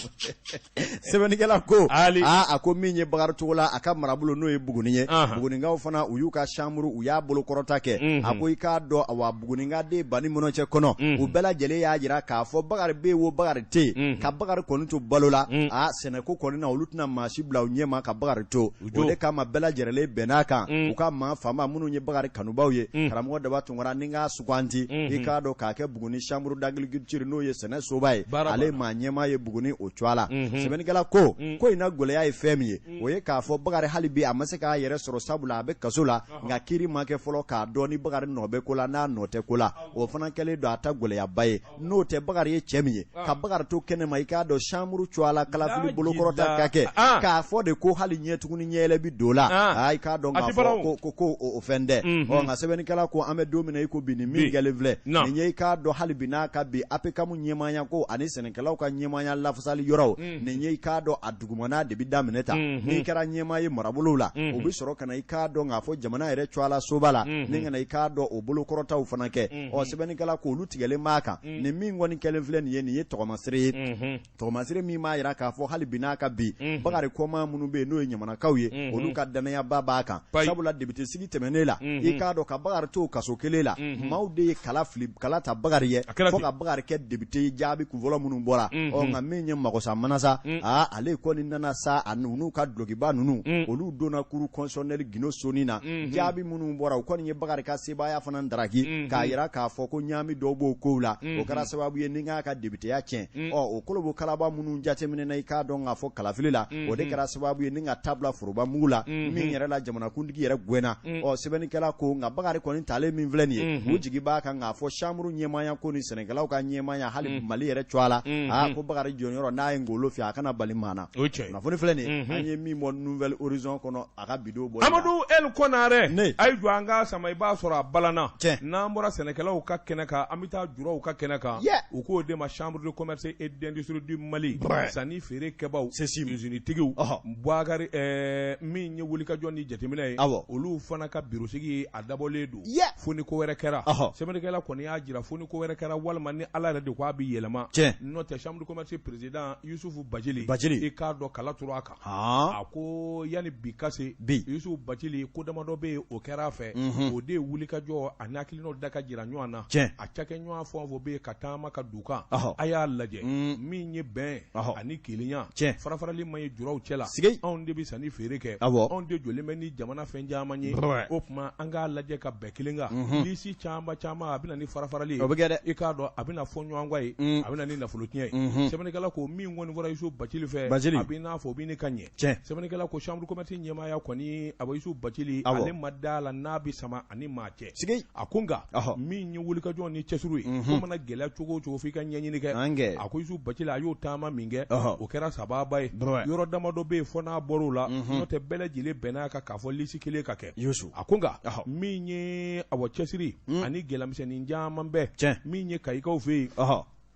sɛbɛnnikɛla ko aa a ko min ye Bakari Togola a ka marabolo n'o ye Buguni ye Bugunikaw fana u y'u ka chambre u y'a bolokɔrɔta kɛ a ko i k'a dɔn awa Bugunika den bani mɔnɔcɛ kɔnɔ u bɛɛ lajɛlen y'a jira k'a fɔ Bakari bɛ yen wo Bakari tɛ yen ka Bakari kɔni to balo la aa sɛnɛko kɔni na olu tɛna maa si bila u ɲɛma ka Bakari to o de kama bɛɛ lajɛlen bɛnn'a kan u ka maa faama minnu ye Bakari kanubaw ye karamɔgɔ Daba Tunkara ni k'a suganti i k'a dɔn k'a kɛ Buguni chambre d'agriculture n'o ye sɛnɛ soba ye ale maa ɲɛmaa ye Buguni o cogoya la sɛbɛnnikɛla ko ko in na gɛlɛya ye fɛn min ye o ye k'a fɔ Bakari hali bi a ma se k'a yɛrɛ sɔrɔ sabula a bɛ kaso la nka kiri ma kɛ fɔlɔ k'a dɔn ni Bakari nɔ bɛ ko la n'a nɔ tɛ ko la o fana kɛlen don a ta gɛlɛyaba ye n'o tɛ Bakari ye cɛ min ye ka Bakari to kɛnɛma i k'a dɔn chambre cogoya la kalafili bolokɔrɔta ka kɛ k'a fɔ de ko hali ɲɛ tuguni ɲɛyɛlɛ bi don la aa i k'a dɔn k'a fɔ ko ko o fɛn tɛ ɔ nka sɛbɛnnikɛla ko an bɛ don min na i ko bi nin min kɛlen filɛ nin ye i k'a dɔn hali bi n'a ka bi APCAM ɲɛmaaya ko ani sɛnɛkɛlaw ka ɲɛmaaya lafasali yɔrɔw nin ye i k'a dɔn a dugumana de bɛ daminɛ ta n'i kɛra ɲɛmaa ye marabolow la o bɛ sɔrɔ ka na i k'a dɔn k'a fɔ jamana yɛrɛ cogoya la soba la ni ka na i k'a dɔn o bolokɔrɔtaw fana kɛ ɔ sɛbɛnnikɛla ko olu tigɛlen b'a kan nin min kɔni kɛlen filɛ nin ye nin ye tɔgɔmasere ye tɔgɔmasere min b'a jira k'a fɔ hali bi n'a ka bi Bakari kɔmaa minnu bɛ yen n'o ye ɲamanakaw ye olu ka dannayaba b'a kan sabula depite sigi tɛmɛnen la i k'a dɔn ka Bakari to kaso kelen la maaw de ye kala fili kala ta Bakari ye fo ka Bakari kɛ depite ye jaabi kunfɔlɔ minnu bɔra ɔ nka min ye magosa manasa aa ale kɔni nana sa a n'u ka dulokiba ninnu olu donna cour constitutionnelle gindo soni na jaabi minnu bɔra u kɔni ye Bakari ka sebaaya fana daraki k'a jira k'a fɔ ko ɲaami dɔw b'o kow la o kɛra sababu ye ni k'a ka depiteya tiɲɛ ɔ o kolobo kalaba minnu jateminɛna i k'a dɔn k'a fɔ kalafili la o de kɛra sababu ye ni ka ta bila foroba mugu la min yɛrɛ la jamanakuntigi yɛrɛ gɛnna ɔ sɛbɛnnikɛla ko nka Bakari kɔni talen min filɛ nin ye u jigi b'a kan k'a fɔ chambre ɲɛmaaya ko ni sɛnɛkɛlaw ka ɲɛmaaya hali Mali yɛrɛ cogoya la aa ko Bakari jɔnyɔrɔ n'a ye ngolo fiyɛ a kana bali maa na kunnafoni filɛ nin ye an ye min bɔ Nouvel Horizon kɔnɔ a ka bi don bɔ Amadu El Konare a ye jɔ an ka sama i b'a sɔrɔ a balana. Tiɲɛ. N'an bɔra sɛnɛkɛlaw ka kɛnɛ kan, an bɛ taa juraw ka kɛnɛ kan. U k'o de ma Chambre de commerce et d'industrie du Mali, sanni feere kɛbaaw, CECIM, usinitigiw, Bubakari, min ye wulikajɔ ni jateminɛ ye, olu fana ka biro sigi a dabɔlen don fo ni ko wɛrɛ kɛra. Sɛbɛnnikɛla kɔni y'a jira fo ni ko wɛrɛ kɛra walima ni Ala yɛrɛ de ko a bɛ yɛlɛma, n'o tɛ Chambre de commerce président Yusufu Bacili, i k'a dɔn kala tora a kan. A ko yanni bi ka se bi Yusufu Bacili ko damadɔ bɛ yen o kɛra a fɛ, o de ye wulikajɔ ani hakilinaw da ka jira ɲɔgɔn na, a cakɛɲɔgɔn fɛn o fɛn bɛ yen ka taama ka d'u kan, a y'a lajɛ min ye bɛn ani kelenya, farafarali man ɲi juraw cɛ la, anw de bɛ sanni feere kɛ, anw de jɔlen bɛ ni jamana fɛn caman ye, o tuma an k'a lajɛ ka bɛn kelen kan, lisi caman caman a bɛ na ni farafarali ye, o bɛ kɛ dɛ, i k'a dɔn a bɛna fɔ ɲɔgɔn kɔ ye, a bɛ na ni nafolo tiɲɛ ye. Sɛbɛnnikɛla ko min kɔni fɔra Yusufu Bacili fɛ, a bɛ n'a fɔ o bɛ ne ka ɲɛ. Sɛbɛnnikɛla ko chambre de commerce ɲɛmaaya kɔni a bɛ Yusufu Bacili, ale ma da la n'a bɛ sama ani maa cɛ. A ko nka min ye wulikajɔ ni cɛsiri ye, ko mana gɛlɛya cogo o cogo f'i ka ɲɛɲini kɛ. A ko Yusufu Bacili a y'o taama min kɛ, o kɛra sababa ye. Yɔrɔ damadɔ bɛ yen fo n'a bɔr'o la, n'o tɛ bɛɛ lajɛlen bɛnna a kan k'a fɔ lisi kelen ka kɛ. A ko nka min ye awa cɛsiri ani gɛlɛyamisɛnnin caman bɛ min ye Kayikaw fɛ yen,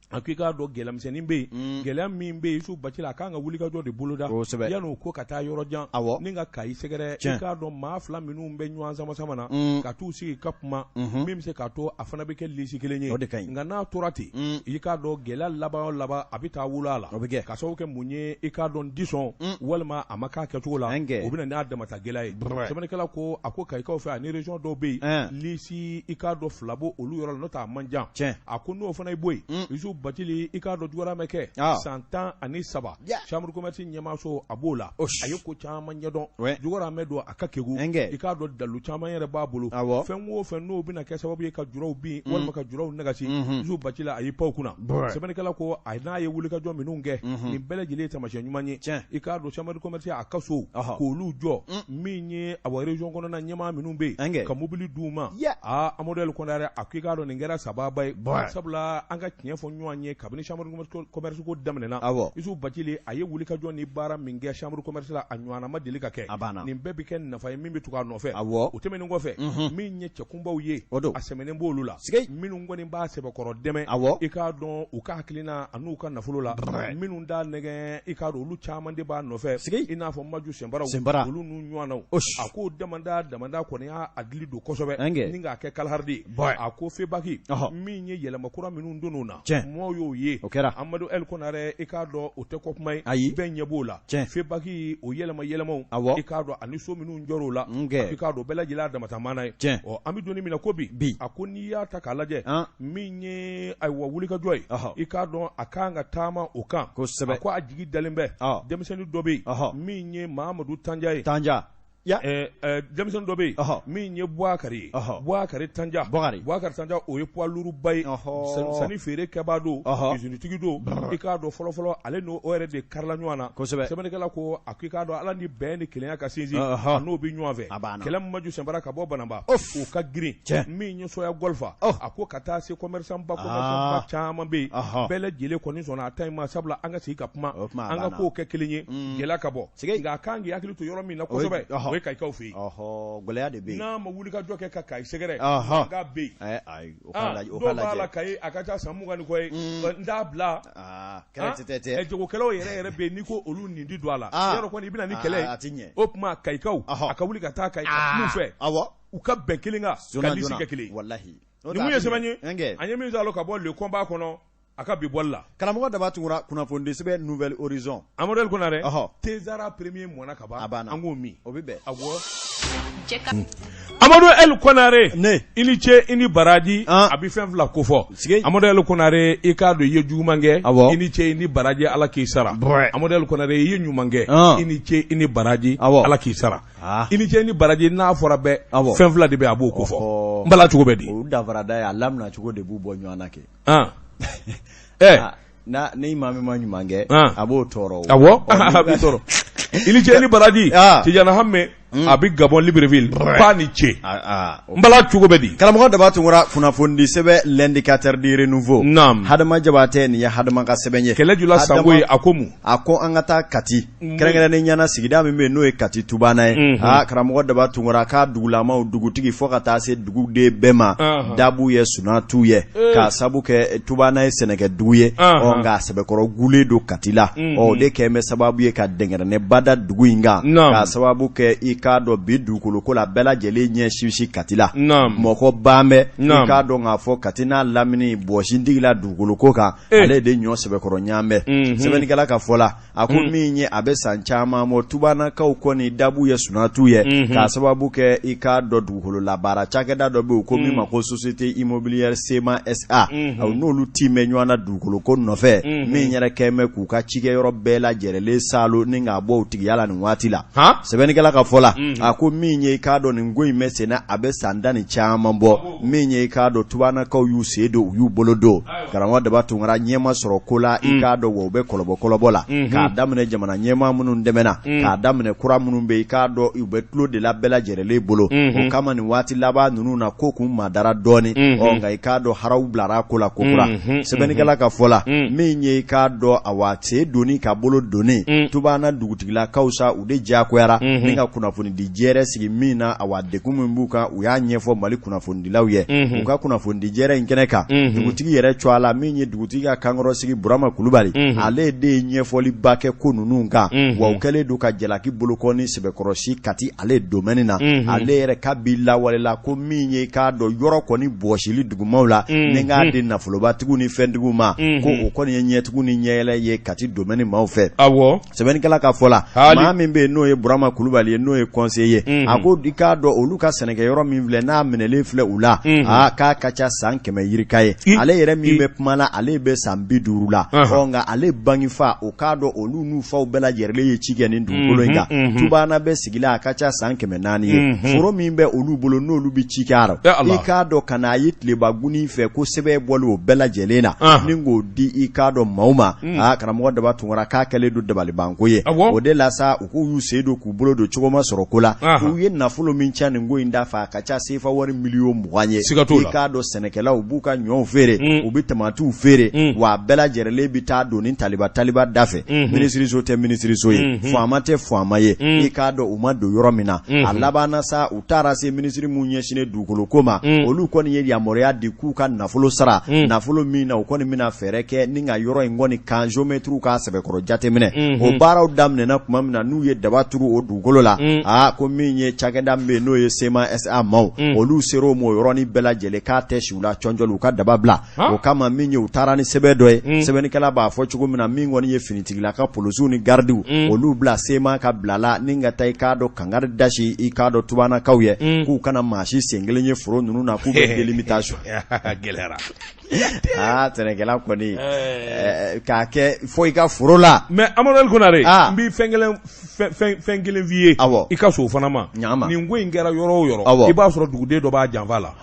a ko i k'a dɔn gɛlɛyamisɛnnin bɛ yen, gɛlɛya min bɛ yen Yusufu Bacili a kan ka wulikajɔ de boloda yanni o ko ka taa yɔrɔ jan ni ka Kayi sɛgɛrɛ. I k'a dɔn maa fila minnu bɛ ɲɔgɔn sama sama na ka t'u sigi ka kuma min bɛ se k'a to a fana bɛ kɛ lisi kelen ye, nka n'a tora ten, i k'a dɔn gɛlɛya laban o laban a bɛ taa wolo a la, ka sababu kɛ mun ye, i k'a dɔn disɔn walima a ma k'a kɛcogo la, o bɛ na n'a damata gɛlɛya ye. Sɛbɛnnikɛla ko a ko Kayikaw fɛ ani région dɔw bɛ yen, lisi i k'a dɔn fila b'o olu yɔrɔ la, n'o tɛ a man jan. A ko n'o fana ye bɔ yen, Yusufu Bacili i k'a dɔn juguya ma kɛ san 13 chambre de commerce ɲɛmaaso a b'o la, a ye ko caman ɲɛdɔn, juguya mɛn don a ka kegu, i k'a dɔn dalu caman yɛrɛ b'a bolo, fɛn o fɛn n'o bɛna kɛ sababu ye ka juraw bin walima ka juraw nagasi, Yusufu Bacili a y'i pan o kunna. Sɛbɛnnikɛla ko a n'a ye wulikajɔ minnu kɛ, nin bɛɛ lajɛlen ye taamasiyɛn ɲuman ye. I k'a dɔn chambre de commerce a ka so k'olu jɔ, min ye awa région kɔnɔna ɲɛmaa minnu bɛ yen, ka mobili d'u ma. Aa Amadu El Konare a ko i k'a dɔn nin kɛra sababa ye, sabula an ka tiɲɛ fɔ ɲɔgɔn ye, kabini chambre de commerce ko daminɛna, Yusufu Bacili a ye wulikajɔ ni baara min kɛ chambre de commerce la, a ɲɔgɔnna ma deli ka kɛ. Nin bɛɛ bɛ kɛ nafa ye min bɛ tugu a nɔfɛ. O tɛmɛnen kɔfɛ, min ye cɛkunbaw ye, a sɛmɛnen b'olu la, minnu kɔni b'a sɛbɛkɔrɔ dɛmɛ, i k'a dɔn u ka hakilina an'u ka nafolo la, minnu t'a nɛgɛn, i k'a dɔn olu caman de b'a nɔfɛ, i n'a fɔ Maju Senbara, olu n'u ɲɔgɔnnaw. A ko damanda damanda kɔni y'a dili don kosɛbɛ ni k'a kɛ kalaharidi ye. A ko FEBAK min ye yɛlɛma kura minnu donn'o na, mɔɔw y'o ye. O kɛra. Amadu El Konare i k'a dɔn o tɛ kɔkuma ye, ayi, bɛɛ ɲɛ b'o la. FEBAK o yɛlɛma yɛlɛmaw, i k'a dɔn ani so minnu jɔr'o la, i k'a dɔn bɛɛ lajɛlen y'a damata maana ye. Ɔ an bɛ don min na ko bi, a ko n'i y'a ta k'a lajɛ, min ye ayiwa wulikajɔ ye, i k'a dɔn a kan ka taama o kan kosɛbɛ. A ko a jigi dalen bɛ denmisɛnnin dɔ bɛ yen min ye Mamadu Tanja ye. Tanja. Denmisɛnnin dɔ bɛ yen min ye Buwakari ye, Buwakari Tanja, Buwakari Tanja o ye poids lourd ba ye, sanni feere kɛbaa don, usinitigi don. I k'a dɔn fɔlɔfɔlɔ ale n'o yɛrɛ de karila ɲɔgɔn na. Kosɛbɛ. Sɛbɛnnikɛla ko a k'i k'a dɔn Ala ni bɛn ni kelenya ka sinsin, a n'o bɛ ɲɔgɔn fɛ. Kɛlɛ Maju Senbara ka bɔ Bananba, o ka girin. Min ye Soya Golfa, a ko ka taa se commerçant ba caman bɛ yen, bɛɛ lajɛlen kɔni sɔnna a ta in ma, sabula an ka sigi ka kuma, an ka kow kɛ kelen ye, gɛlɛya ka bɔ. Nka a kan k'i hakili to yɔrɔ min na kosɛbɛ, o ye Kayikaw fɛ yen. Gɛlɛya de bɛ yen. N'a ma wulikajɔ kɛ ka Kayi sɛgɛrɛ, mankan bɛ yen. Dɔw b'a la Kayi a ka ca san 20 ni kɔ ye, n t'a bila. Jagokɛlaw yɛrɛ yɛrɛ bɛ yen, n'i ko olu nin di don a la, yɔrɔ kɔni i bɛna ni kɛlɛ ye. O tuma Kayikaw, a ka wuli ka taa Kayi ka kum'u fɛ, u ka bɛn kelen kan, ka lisi kɛ kelen ye. Nin ye sɛbɛn ye an ye min sɔrɔ ka bɔ Le Combat kɔnɔ a ka bi bɔli la. Karamɔgɔ Daba Tunkara, kunnafonidi sɛbɛn Nouvel Horizon. Amadu El Konare, Tezara premier mɔna ka ban, a banna, an k'o min, o bɛ bɛn. Awɔ. Amadu El Konare, ne, i ni ce i ni baraji, a bɛ fɛn fila kofɔ. Amadu El Konare, i k'a dɔn i ye juguman kɛ, awɔ, i ni ce i ni baraji, Ala k'i sara. Amadu El Konare, i ye ɲuman kɛ, i ni ce i ni baraji, awɔ, Ala k'i sara. I ni ce i ni baraji n'a fɔra bɛɛ, awɔ, fɛn fila de bɛ a b'o kofɔ. N bala cogo bɛ di? O danfarada ye a lamina cogo de b'u bɔ ɲɔgɔn na kɛ. Ni maa min ma ɲuman kɛ, a b'o tɔɔrɔ. Awɔ, a b'i tɔɔrɔ. I ni ce i ni baraji. Tijani Hame. A bɛ Gabon Libreville k'a ni ce n bala cogo bɛ di karamɔgɔ Daba Tunkara kunnafonidi sɛbɛn L'Indicateur du Renouveau Hadama Jabatɛ nin ye Hadama ka sɛbɛn ye kɛlɛ jula sango ye a ko mun a ko an ka taa Kati kɛrɛnkɛrɛnnenya na sigida min bɛ yen n'o ye Kati Tubana ye aa karamɔgɔ Daba Tunkara k'a dugulamaw dugutigi fo ka taa se duguden bɛɛ ma da b'u ye sunaa t'u ye k'a sabu kɛ Tubana ye sɛnɛkɛdugu ye ɔ nka a sɛbɛkɔrɔ gulen don Kati la ɔ o de kɛlen bɛ sababu ye ka dɛnkɛrɛnnɛba da dugu in kan k'a sababu kɛ i k'a dɔn bi dugukolo ko la bɛɛ lajɛlen ɲɛ sinsin Kati la mɔgɔ ban bɛ i k'a dɔn k'a fɔ Kati n'a lamini bɔsintigi la dugukolo ko kan ale de ɲɔ sɛbɛkɔrɔ ɲan bɛ sɛbɛnnikɛla ka fɔ la a ko min ye a bɛ san caman bɔ tubanakaw kɔni da b'u ye sunaa t'u ye k'a sababu kɛ i k'a dɔn dugukolo labaara cakɛda dɔ bɛ yen ko min ma ko société immobilière SEMA SA n'olu tin bɛ ɲɔgɔn na dugukolo ko nɔfɛ min yɛrɛ kɛlen bɛ k'u ka cikɛyɔrɔ bɛɛ lajɛlen saalo ni k'a bɔ u tigiya la nin waati la sɛbɛnnikɛla ka fɔ la a ko min ye i k'a dɔn nin ko in bɛ sen na a bɛ san tan ni caman bɔ min ye i k'a dɔn tubanakaw y'u sen don u y'u bolo don karamɔgɔ Daba Tunkara ɲɛ ma sɔrɔ ko la i k'a dɔn wa u bɛ kɔlɔbɔ kɔlɔbɔ la k'a daminɛ jamana ɲɛmaa minnu tɛmɛna k'a daminɛ kura minnu bɛ i k'a dɔn u bɛ tulo de la bɛɛ lajɛlen bolo o kama nin waati laban ninnu na ko kun madara dɔɔnin ɔ nka i k'a dɔn haraw bilara ko la kokura sɛbɛnnikɛla ka fɔ la min ye i k'a dɔn awa sen donni ka bolo donni Tubana dugutigilakaw sa u de diyagoyara ni ka kunnafonidi jɛrɛ sigi min na awa degun min b'u kan u y'a ɲɛfɔ Mali kunnafonidilaw ye u ka kunnafonidi jɛrɛ in kɛnɛ kan dugutigi yɛrɛ tɔgɔ la min ye dugutigi ka kankɔrɔsigi Burama Kulubali ale de ye ɲɛfɔliba kɛ ko ninnu kan wa u kɛlen don ka jalaki bolokɔni sɛbɛkɔrɔsi Kati ale domaine na ale yɛrɛ kabi lawale la ko min ye k'a dɔn yɔrɔ kɔni bɔsili dugumaw la ni k'a di nafolobatigiw ni fɛntigiw ma ko o kɔni ye ɲɛtugu ni ɲɛyɛlɛ ye Kati domaine maaw fɛ sɛbɛnnikɛla ka fɔ la maa min bɛ yen n'o ye Burama Kulubali ye n'o ye conseiller ye a ko i k'a dɔn olu ka sɛnɛkɛyɔrɔ min filɛ n'a minɛlen filɛ u la aa k'a ka ca san 100 yirika ye ale yɛrɛ min bɛ kuma la ale bɛ san 50 la ɔ nka ale bangefa o k'a dɔn olu n'u faw bɛɛ lajɛlen ye ci kɛ nin dugukolo in kan Tubana bɛ sigi la a ka ca san 400 ye foro min bɛ olu bolo n'olu bɛ ci kɛ a rɔ i k'a dɔn ka n'a ye tilebagunin fɛ ko sɛbɛn bɔli o bɛɛ lajɛlen na ni k'o di i k'a dɔn maaw ma aa karamɔgɔ Daba Tunkara k'a kɛlen don dabalibanko ye o de la sa u k'u y'u sen don k'u bolo don cogo ma sɔrɔ ko la u ye nafolo min ca nin ko in da fɛ a ka ca sefa wari miliyɔn 20 ye i k'a dɔn sɛnɛkɛlaw b'u ka ɲɔw feere u bɛ tamatiw feere wa a bɛɛ lajɛlen bɛ taa don ni taliba taliba da fɛ minisiriso tɛ minisiriso ye faama tɛ faama ye i k'a dɔn u ma don yɔrɔ min na a labanna sa u taara se minisiri min ɲɛsinnen dugukolo ko ma olu kɔni ye yamaruya di k'u ka nafolo sara nafolo min na u kɔni bɛna fɛɛrɛ kɛ ni ka yɔrɔ in kɔni camp géomètre k'a sɛbɛkɔrɔ jateminɛ o baaraw daminɛna tuma min na n'u ye daba turu o dugukolo la aa ko min ye cakɛda min bɛ yen n'o ye SEMA SA maaw olu sera o ma o yɔrɔnin bɛɛ lajɛlen k'a tɛ si u la cɔncɔli u ka daba bila o kama min ye u taara ni sɛbɛn dɔ ye sɛbɛnnikɛla b'a fɔ cogo min na min kɔni ye finitigila ka polisiw ni garidiw olu bila SEMA ka bila la ni ka taa i k'a dɔn kangari dasi i k'a dɔn tubanakaw ye k'u kana maa si sen kelen ye foro ninnu na k'u bɛ délimitation gɛlɛyara aa sɛnɛkɛla kɔni k'a kɛ fo i ka foro la mais Amadu Konare n bɛ fɛn kelen f'i ye i ka so fana ma nin ko in kɛra yɔrɔ o yɔrɔ i b'a sɔrɔ duguden dɔ b'a janfa la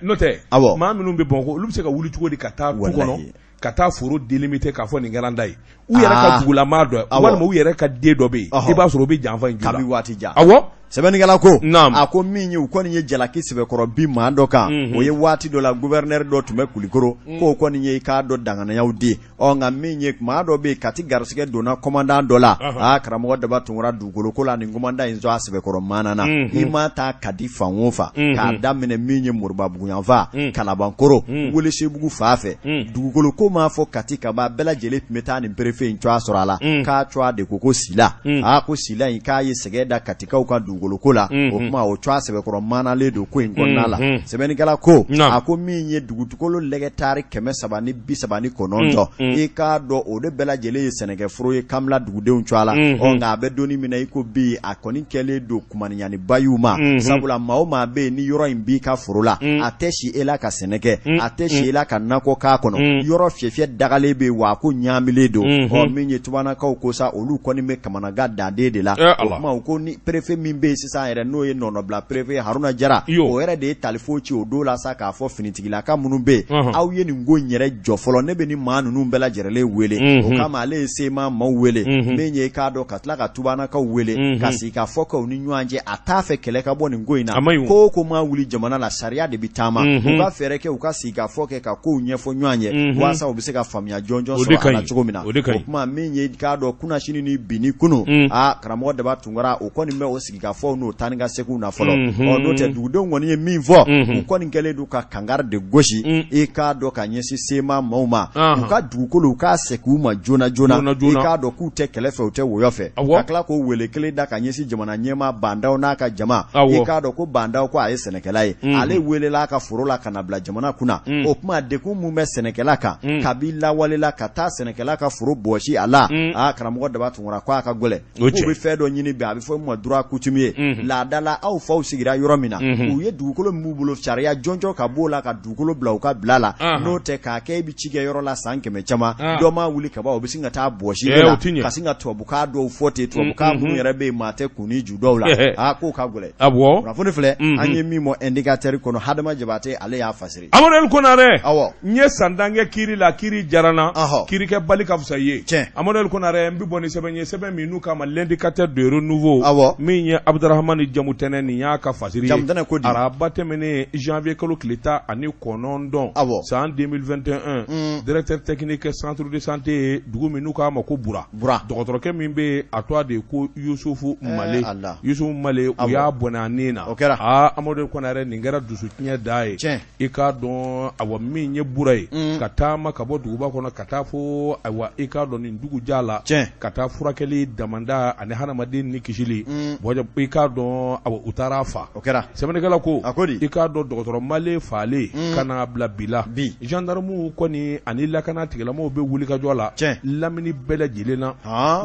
n'o tɛ maa minnu bɛ Bamakɔ olu bɛ se ka wuli cogo di ka taa du kɔnɔ ka taa foro délimiter k'a fɔ nin kɛra n ta ye u yɛrɛ ka dugulamaa dɔ walima u yɛrɛ ka den dɔ bɛ yen i b'a sɔrɔ u bɛ janfa in ju la kabi waati jan awɔ sɛbɛnnikɛla ko a ko min ye u kɔni ye jalaki sɛbɛkɔrɔ bin maa dɔ kan o ye waati dɔ la gouverneur dɔ tun bɛ Kulikoro k'o kɔni ye i k'a dɔn danganiyaw di ɔ nka min ye maa dɔ bɛ yen Kati garisɛgɛ donna commandant dɔ la aa karamɔgɔ Daba Tunkara dugukolo ko la nin commandant in sɔn a sɛbɛkɔrɔ maana na i ma taa Kati fan o fan k'a daminɛ min ye Moribabugu yanfan Kalabankoro Welesebugu fan fɛ dugukolo ko m'a fɔ Kati ka ban bɛɛ lajɛlen tun bɛ taa nin préfet in tɔgɔ sɔrɔ a la k'a tɔgɔ de ko ko Sila aa ko Sila in k'a ye sɛgɛn da Katikaw ka dugukolo ko la o tuma o tɔgɔ sɛbɛkɔrɔ maanalen don ko in kɔnɔna la sɛbɛnnikɛla ko a ko min ye dugukolo lɛgɛtaari 339 i k'a dɔn o de bɛɛ lajɛlen ye sɛnɛkɛforo ye Kamila dugudenw tɔgɔ la ɔ nka a bɛ don min na i ko bi a kɔni kɛlen don kumaniɲaniba y'u ma sabula maa o maa bɛ yen ni yɔrɔ in b'i ka foro la a tɛ si e la ka sɛnɛ kɛ a tɛ si e la ka nakɔ k'a kɔnɔ yɔrɔ fiyɛfiyɛ dagalen bɛ yen wa a ko ɲaamilen don ɔ min ye tubanakaw ko sa olu kɔni bɛ kamanagan daden de la o tuma u ko ni préfet min bɛ bɛ yen sisan yɛrɛ n'o ye nɔnɔbila préfet Haruna Jara o yɛrɛ de ye talifo ci o don la sa k'a fɔ finitigilaka minnu bɛ yen aw ye nin ko in yɛrɛ jɔ fɔlɔ ne bɛ nin maa ninnu bɛɛ lajɛrɛlen wele o kama ale ye CMA maaw wele min ye i k'a dɔn ka tila ka tubanakaw wele ka sigi ka fɔ k'u ni ɲɔgɔn cɛ a t'a fɛ kɛlɛ ka bɔ nin ko in na ko o ko maa wuli jamana la sariya de bɛ taama u ka fɛɛrɛ kɛ u ka sigi ka fɔ kɛ ka kow ɲɛfɔ ɲɔgɔn ye walasa u bɛ se ka faamuya jɔnjɔn sɔrɔ a la cogo min na o tuma min ye i k'a dɔn kunnasini ni bi ni kunun aa karamɔgɔ Daba Tunkara o kɔni bɛ o sigikafɔw n'o taa ni ka seginw na fɔlɔ ɔ n'o tɛ dugudenw kɔni ye min fɔ u kɔni kɛlen don ka kangari de gosi i k'a dɔn ka ɲɛsin CMA maaw ma u ka dugukolo u k'a segin u ma joona joona i k'a dɔn k'u tɛ kɛlɛ fɛ u tɛ wɔyɔ fɛ ka tila k'o wele kelen da ka ɲɛsin jamana ɲɛmaa Ba Ndaw n'a ka jama i k'a dɔn ko Ba Ndaw ko a ye sɛnɛkɛla ye ale welela a ka foro la ka na bila jamana kunna o tuma degun min bɛ sɛnɛkɛla kan kabi lawale la ka taa sɛnɛkɛla ka foro bɔsi a la aa karamɔgɔ Daba Tunkara ko a ka gɛlɛn k'u bɛ fɛn dɔ ɲini bi a bɛ fɔ min ma droit coutumier laada la aw faw sigira yɔrɔ min na u ye dugukolo min b'u bolo sariya jɔnjɔn ka b'o la ka dugukolo bila u ka bila la n'o tɛ k'a kɛ e bɛ ci kɛ yɔrɔ la san 100 caman dɔ maa wuli ka ban o bɛ sin ka taa bɔsi e la ka sin ka tubabukan dɔw fɔ ten tubabukan minnu yɛrɛ bɛ yen maa tɛ kun ni ju dɔw la aa k'o ka gɛlɛn kunnafoni filɛ an ye min bɔ Indicateur kɔnɔ Hadama Jabate ale y'a fasiri Amadu El Konare awɔ n ye san tan kɛ kiiri la kiiri diyara n na kiirikɛbali ka fisa i ye tiɲɛ Amadu El Konare n bɛ bɔ ni sɛbɛn ye sɛbɛn min n'u k'a ma l'indicateur de renouveau awɔ min ye Abudurahamani Jamutɛnɛ nin y'a ka fasiri ye Jamutɛnɛ ko di araba tɛmɛnen janvier kalo tile 19 awɔ san 2021 directeur technique centre de santé ye dugu min n'u k'a ma ko Bura Bura dɔgɔtɔrɔkɛ min bɛ yen a tɔgɔ de ye ko Yusufu Male Yusufu Male u y'a bɔnɛ a ni na o kɛra aa Amadu Konare nin kɛra dusutiɲɛ dan ye tiɲɛ i k'a dɔn awa min ye Bura ye ka taama ka bɔ duguba kɔnɔ ka taa fo ayiwa i k'a dɔn nin dugujan la tiɲɛ ka taa furakɛli damanda ani hadamaden ni kisili bɔn i k'a dɔn awa u taara a fa o kɛra sɛbɛnnikɛla ko a ko di i k'a dɔn dɔgɔtɔrɔ Male faalen ka n'a bila bi la bi gendarmew kɔni ani lakana tigilamɔgɔw bɛ wulikajɔ la tiɲɛ lamini bɛɛ lajɛlen na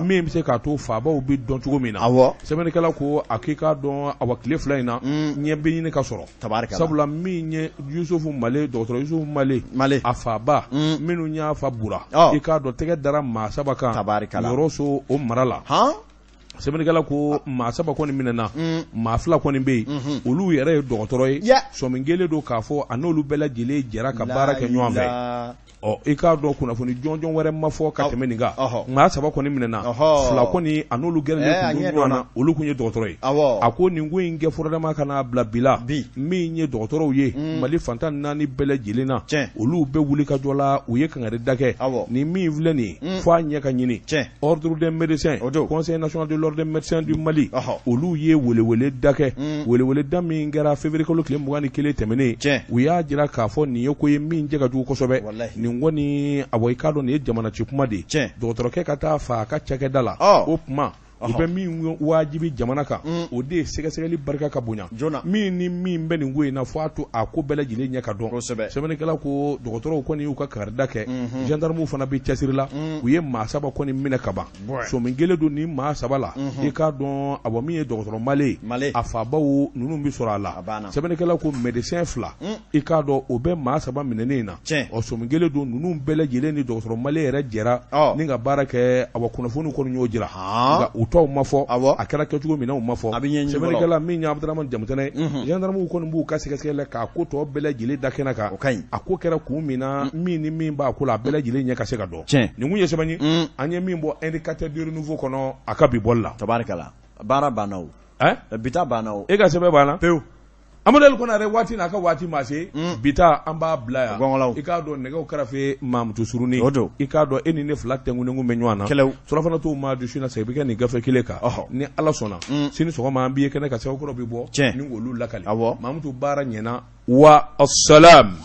min bɛ se k'a to faabaw bɛ dɔn cogo min na awɔ sɛbɛnnikɛla ko a k'i k'a dɔn awa tile 2 in na ɲɛ bɛ ɲini ka sɔrɔ tabarikala sabula min ye Yusufu Male dɔgɔtɔrɔ Yusufu Male Male a faaba minnu y'a fa Bura i k'a dɔn tɛgɛ dara maa 3 kan tabarikala Yɔrɔso o mara la sɛbɛnnikɛla ko maa 3 kɔni minɛna maa 2 kɔni bɛ yen olu yɛrɛ ye dɔgɔtɔrɔ ye sɔmi kɛlen don k'a fɔ a n'olu bɛɛ lajɛlen jɛra ka baara kɛ ɲɔgɔn fɛ ɔ i k'a dɔn kunnafoni jɔnjɔn wɛrɛ ma fɔ ka tɛmɛ nin kan maa 3 kɔni minɛna 2 kɔni a n'olu gɛrɛlen tun ɲɔgɔn na olu tun ye dɔgɔtɔrɔ ye a ko nin ko in kɛ furadama ka n'a bila bi la min ye dɔgɔtɔrɔw ye Mali fan 14 bɛɛ lajɛlen na olu bɛ wulikajɔ la u ye kangari da kɛ nin min filɛ nin ye fo a ɲɛ ka ɲini Ordre des médecins o don Conseil national de l'ordre des médecins du Mali olu ye welewele da kɛ welewele da min kɛra février kalo tile 21 tɛmɛnen u y'a jira k'a fɔ nin ye ko ye min cɛ ka jugu kosɛbɛ nin kɔni awa i k'a dɔn nin ye jamana ci kuma de ye dɔgɔtɔrɔkɛ ka taa fa a ka cakɛda la o tuma u bɛ min wajibi jamana kan o de ye sɛgɛsɛgɛli barika ka bonya min ni min bɛ nin ko in na fo a to a ko bɛɛ lajɛlen ɲɛ ka dɔn sɛbɛnnikɛla ko dɔgɔtɔrɔw kɔni y'u ka kangarida kɛ gendarmew fana bɛ cɛsiri la u ye maa 3 kɔni minɛ ka ban sɔmi kɛlen don nin maa 3 la i k'a dɔn awa min ye dɔgɔtɔrɔ Male ye a fabaw ninnu bɛ sɔrɔ a la sɛbɛnnikɛla ko médecin 2 i k'a dɔn o bɛ maa 3 minɛnen in na ɔ sɔmi kɛlen don ninnu bɛɛ lajɛlen ni dɔgɔtɔrɔ Male yɛrɛ jɛra ni ka baara kɛ awa kunnafoni kɔni y'o jira nka u tɔw ma fɔ a kɛra kɛcogo min na u ma fɔ sɛbɛnnikɛla min ye Abudramani Jamutɛnɛ ye gendarmew kɔni b'u ka sɛgɛsɛgɛli la k'a ko tɔ bɛɛ lajɛlen da kɛnɛ kan a ko kɛra kun min na min ni min b'a ko la a bɛɛ lajɛlen ɲɛ ka se ka dɔn nin kun ye sɛbɛn ye an ye min bɔ Indicateur du Renouveau kɔnɔ a ka bi bɔli la tabarikala baara banna o bi ta banna o e ka sɛbɛn banna pewu Amadu El Konare waati n'a ka waati ma se bi ta an b'a bila yan i k'a dɔn nɛgɛw karafe Mamutu Surunin o don i k'a dɔn e ni ne fila tɛnkunnen bɛ ɲɔgɔn na kɛlɛ surafana to ma dusu na segin bɛ kɛ nin gafe kelen kan ni Ala sɔnna sini sɔgɔma an b'i ye kɛnɛ kan sɛbɛn kuraw bɛ bɔ ni k'olu lakali Mamutu baara ɲɛna wa salam.